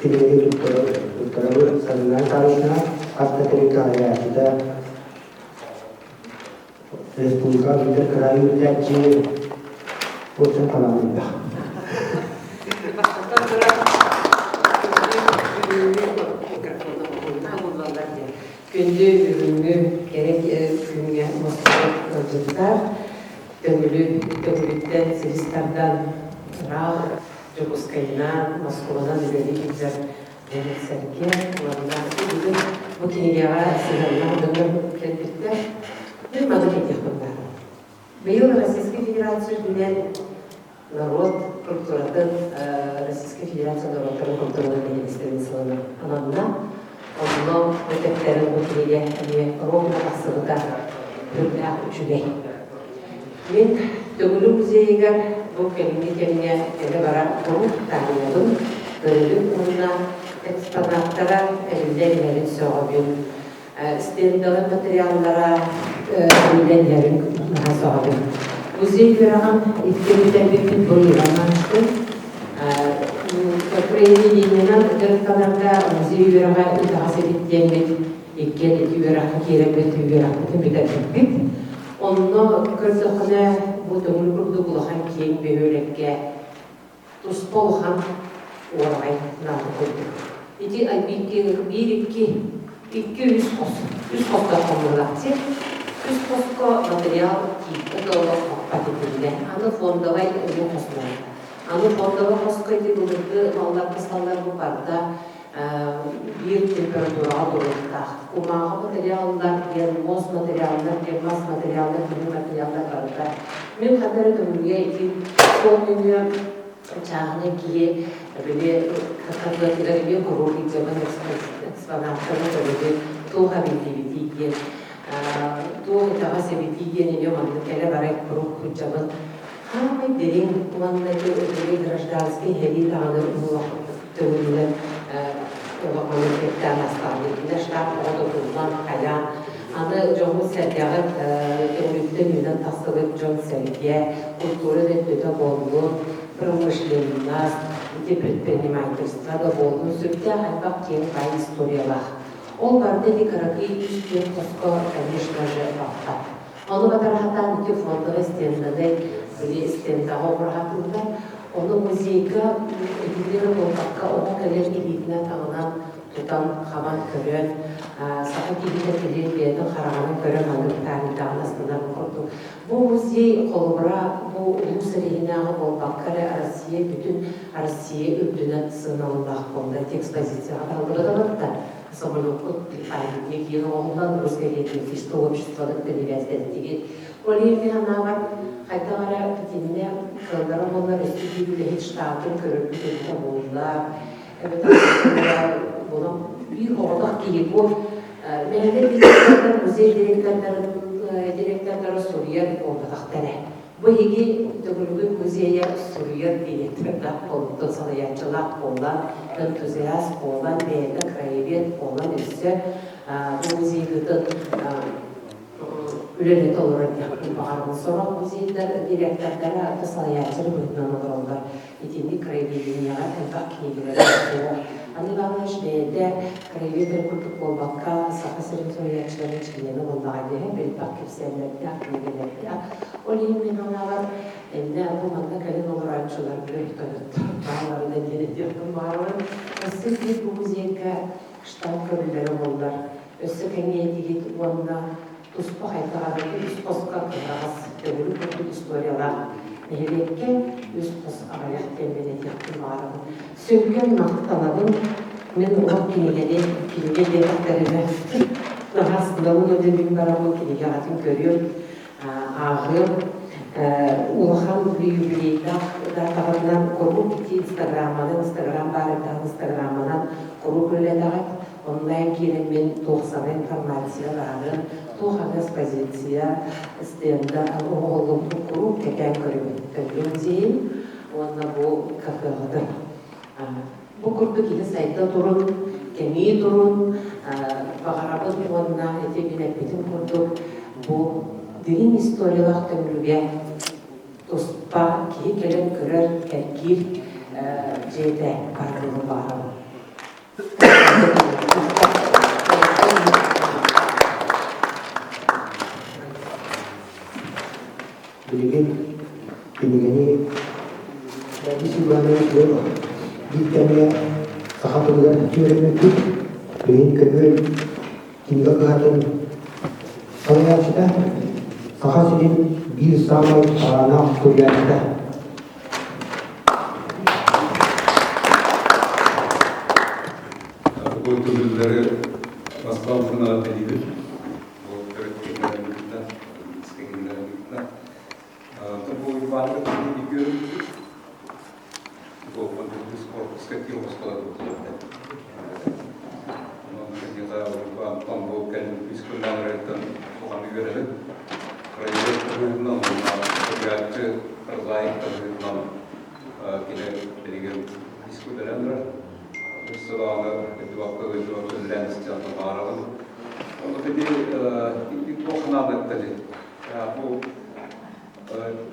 кинигэни туттарабы Саргылаана Саввична хас да тэрилтэ салайааччыта, республика биллэр кыраайы үөрэтээччи Уопсан талаан элбэх. Бастатан туран, күндү бүгүҥҥү кэрэ күҥҥэ мустубут ыалдьыттар, Төҥүлү Төҥүлүттэн силис тардан ыраах Дьокуускайынан, Москубанан үлэлии сылдьар дьон-сэргэ уонна бүгүн бу кинигэҕэ сыһыаннаах дьоннор кэлбиттэр. Мин маннык этиэхпин баҕарабын. Быйыл Российскай Федерация үрдүнэн норуот культуратын Российскай Федерация норуоттарын культуратын министрин сылынан ананна. Онно өтөктөрүн бу кинигэ эмиэ ровно тахсыбыта үрдээх үчүгэй. Мин Төҥүлү музейыгар бу кэлиҥҥи кэмҥэ кэлэ-бара куруук таарыйабын, көрөбүн уонна экспонаттара эбиллэн иһэрин сөҕөбүн. Стендовай материаллара эбиллэн иһэрин наһаа сөҕөбүн. Музей үөрэҕин икки бүтэрбиппит бу Ивановичпын. Краеведениенан дьарыктанарга музей үөрэҕэ итэҕэс эбит диэммит иккиэн ити үөрэххэ киирэммит үөрэхпитин бүтэрбиппит. Онно көрдөххүнэ, бу Төҥүлү курдук улахан киэҥ бөһүөлэккэ туспа улахан уораҕай наада курдук. Ити биир икки, икки үс хос, үс хостоох хомуһулаах сир. Үс хоско материал тиийбэт олох. Баппат итиннэ. Аны фондовай эмиэ хосунан. Аны фондовай хоско ити былыргы маллар-саллар бу барда биир температураҕа туруохтаах. Кумааҕы материаллар диэн, муос материаллар диэн, мас материаллар, тимир материаллар барыта. Мин ханна эрэ көҥүлгэ ити суол нөҥүө чааһынай киһи били каталогыгар эмиэ куруук илдьэбин экспонаттарын көрөбүн, туох эбиллибитий диэн, туох итэҕэс эбитий диэн эмиэ маннык кэлэ-бара куруук сылдьабын. Хаамай дириҥ уонна ити үчүгэй гражданскай сэрии даҕаны төгүлүнэн олоххонун кэптээн астаабытына штаб оҕо тутуллан хайаан аны дьоҥҥут-сэргэҕит көҥүлтэн үүнэн тахсыбыт дьон-сэргэ культура да өттүтэ буоллун, промышленность, ити предпринимательство да буоллун сүрдээх элбэх киэҥ баай историялаах. Ол барыта ити кыракый үс-түөрт хоско, конечно же, баппат. Ону батараһатаан ити фондовай стенданы били стендаҕа оҥоро Ону музейга итиннэрэ буолбакка оҕо кэлэн илиитинэн таҥынан тутан хабан көрөн саха киһитэ кэлин бэйэтин хараҕынан көрөн маннык таарыйдаҕына астынар курдук. Бу музей холобура бу улуус эриһинээҕи буолбакка эрэ Россия бүтүн Россия үрдүнэн сыаналаах буолла. Ити экспозицияҕа таһыллыбата барда. Самолёккут памятник диэн оҥоһуллан Русское географическое обществоны кытта Ол иһин мин санаабар, хайдах эрэ итиннэ кыаллара буоллар өссө биир үлэһит штатын көрөрбүт эбитэ буоллар, эбэтэр булан биир оҕотох киһи бу мээнэ директордар, музей директордарын директордара суруйар буолбатахтар ээ. Бу эһиги Төгүрүгүт музейа суруйар директордаах буолбутун салайааччылаах буолан, энтузиаст буолан, бэйэтэ краевед буолан өссө бу музейгытын үлэлэтэ олорор диэхпин баҕарабын. Сорох музейдар директордара аты салайааччылар быһыытынан олороллор. Итинник краеведениеҕа элбэх кинигэлэри суох. Аны Иванович бэйэтэ краеведер курдук буолбакка, Саха сирин суруйааччыларын чилиэнэ буоллаҕа диэһэ, элбэх кэпсээннэрдээх, кинигэлэрдээх. Ол иһин мин санаабар, иннэ бу манна кэлин олорооччуларга тойоттор баалларына диэн этиэхпин баҕарабын. Өссө биир бу музейга штаб көрүллэрэ буоллар, өссө кэҥиэтигит уонна туспа хайдаҕа үс хоско кыараҕас төгүрүк курдук историялаах нэһилиэккэ үс хос аҕыйах диэммин этиэхпин баҕарабын. Сүҥкэн махтанабын. Мин олох кинигэни, кинигэ диэтэхтэринэ наһаа астынабын уонна мин бараммын кинигэ аатын көрүөм, ааҕыам. Улахан юбилейдаах даатаҕытынан куруук ити инстаграмманан, инстаграм баар эрдэҕинэ инстаграмманан куруук үлэлэтэҕит. Онлайн киирэн мин туох саҥа информация баарын, туох аны экспозиция, стенда оҥоһуллубутун куруук кэтээн көрөбүн. Төҥүлү музейын уонна бу кафеҕытын. Бу курдук киһи сайда турун, кэҥии турун, баҕарабын уонна ити мин эппитим курдук бу дириҥ историялаах Төҥүлүгэ туспа киһи кэлэн көрөр, кэргиир дьиэтэ баар буолуон баҕарабын. Билигин кинигэни Борис Иванович Леонов биир кэмҥэ саха тылыгар үөрэммиппит. Билигин көмүөл кинигэ кыһатын салайааччыта, Саха сирин биир саамай талааннаах суруйааччыта. Бу төгүллэри Москва уһунаҕа тэрийбит. Ол төрүт киһилэрин кытта, бу Иванна көрүҥ корпуска киоскалар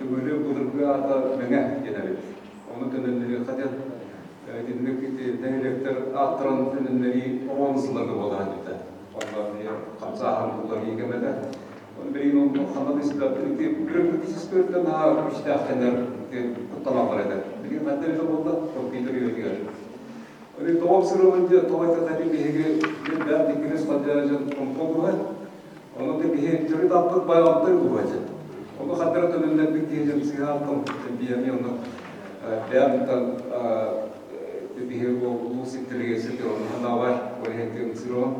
Түгүрү былыргы аата Мэҥэ диэн эбит. Ону төнөннөрүөххэ диэн итинник ити нэһилиэктэр ааттарын төнөннөрүү оҕон сылларга буолар эбитэ. Онно хамсааһын уларыйыы кэмэтэ. Оны билигин онно ханна да ити бюрократическай өттө наһаа күүстээхтэнэр куттаналлар этэ. Билигин ханна эбитэ буолла компьютер үйэтигэр. Оны тоҕом сырылын диye тоҕо этэ биһиги мен бэм диккирес хадьа дьон компо буһа. Оны да биһи төрүт аппыт байҕалтай буһа. Ону хаддара төнүннэрбит киһи дьон сыһаалтан биэми онно бэйэм биһи улуус интеллигенцияты онно ханабар ол сырон.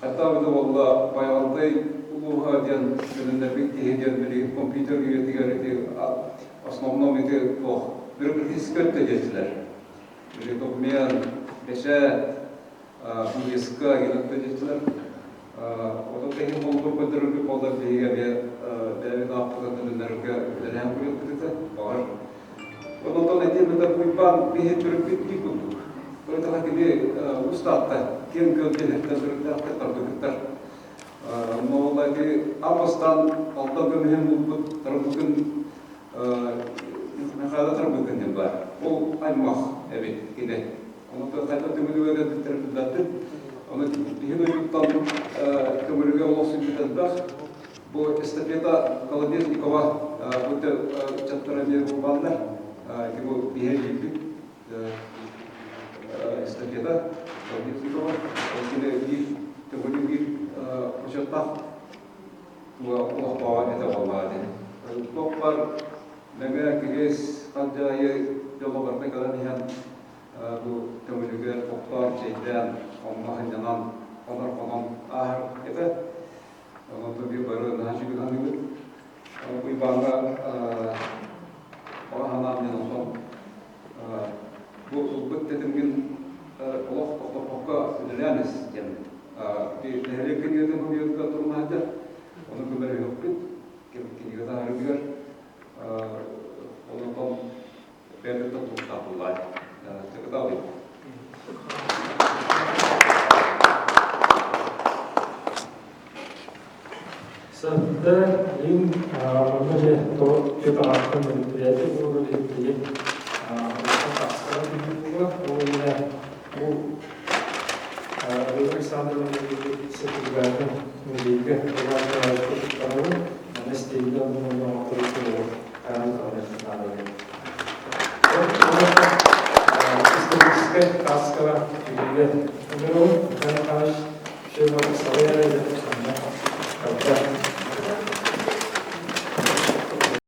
Хатта бу болла Байаҕантай улууһа диэн төнүннэрбит киһи диэн били компьютер үйэтигэр ити основном ити туох бюрократическай өттө диэчилэр. Били документ, бэчээт, вывеска генотто диэчилэр. Отон тэһин холбур көрдөрөргө буоллар биһиги эмиэ бэйэбит ааппытын төнүннэрэргэ үлэлээн көрүөхпүт этэ. Баҕар. Онон этиэм этэ Уйбаан биһи төрүппүт дии курдук. Тойтаха кини устаатта киэҥ күөл диэниттэн төрүттээхтэр тардыбыттар. Онно ити аан алтан көмүһүн булбут Тарбыкын Михайло Тарбыкын диэн баар. Ол аймах эбит кини. Онон хайда төҥүлүгэ кэлбиттэрин билбэппин. Ону биһи дойдуттан көҥүлүгэ олохсуйбут элбэх. Бу эстафета Колодезникова бу ыччаттара эмиэ булбаннар. Ити бу биһи билбит эстафета Колодезникова. Ол кини биир төҥүлү биир бочуоттаах олохтооҕо этэ буоллаҕа диэн. Туох бар Мэҥэ Кириэс Халдьаайы дьоно барыта кэлэн иһэн бу төҥүлүгэр тохтоон, чэйдээн, онно сынньанан, хонор-хонон ааһар этэ. Онон биир бары наһаа үчүгэй саныыбыт. Уйбааҥҥа баҕа санаам диэн онтон бу ылбыт тэтимҥин олох тохтоппокко үлэлээн ис диэн. Нэһилиэк кинигэтин хомуйарга туруна сылдьар. Ону көмөлөһүөхпүт. Кинигэ таһаарыытыгар онтон бэйэбиттэн тутулуктаах Чакытаабый. Садда им манна же то чөтаҕаттан мероприятие буолар иһиттиги тахсара була ол иһинэ бу Алена Александровна сертификатын музейга туттарабын манна стенде Историческай каскаҕа түһүүгэ ыҥырабын. Михаил Михайлович, все.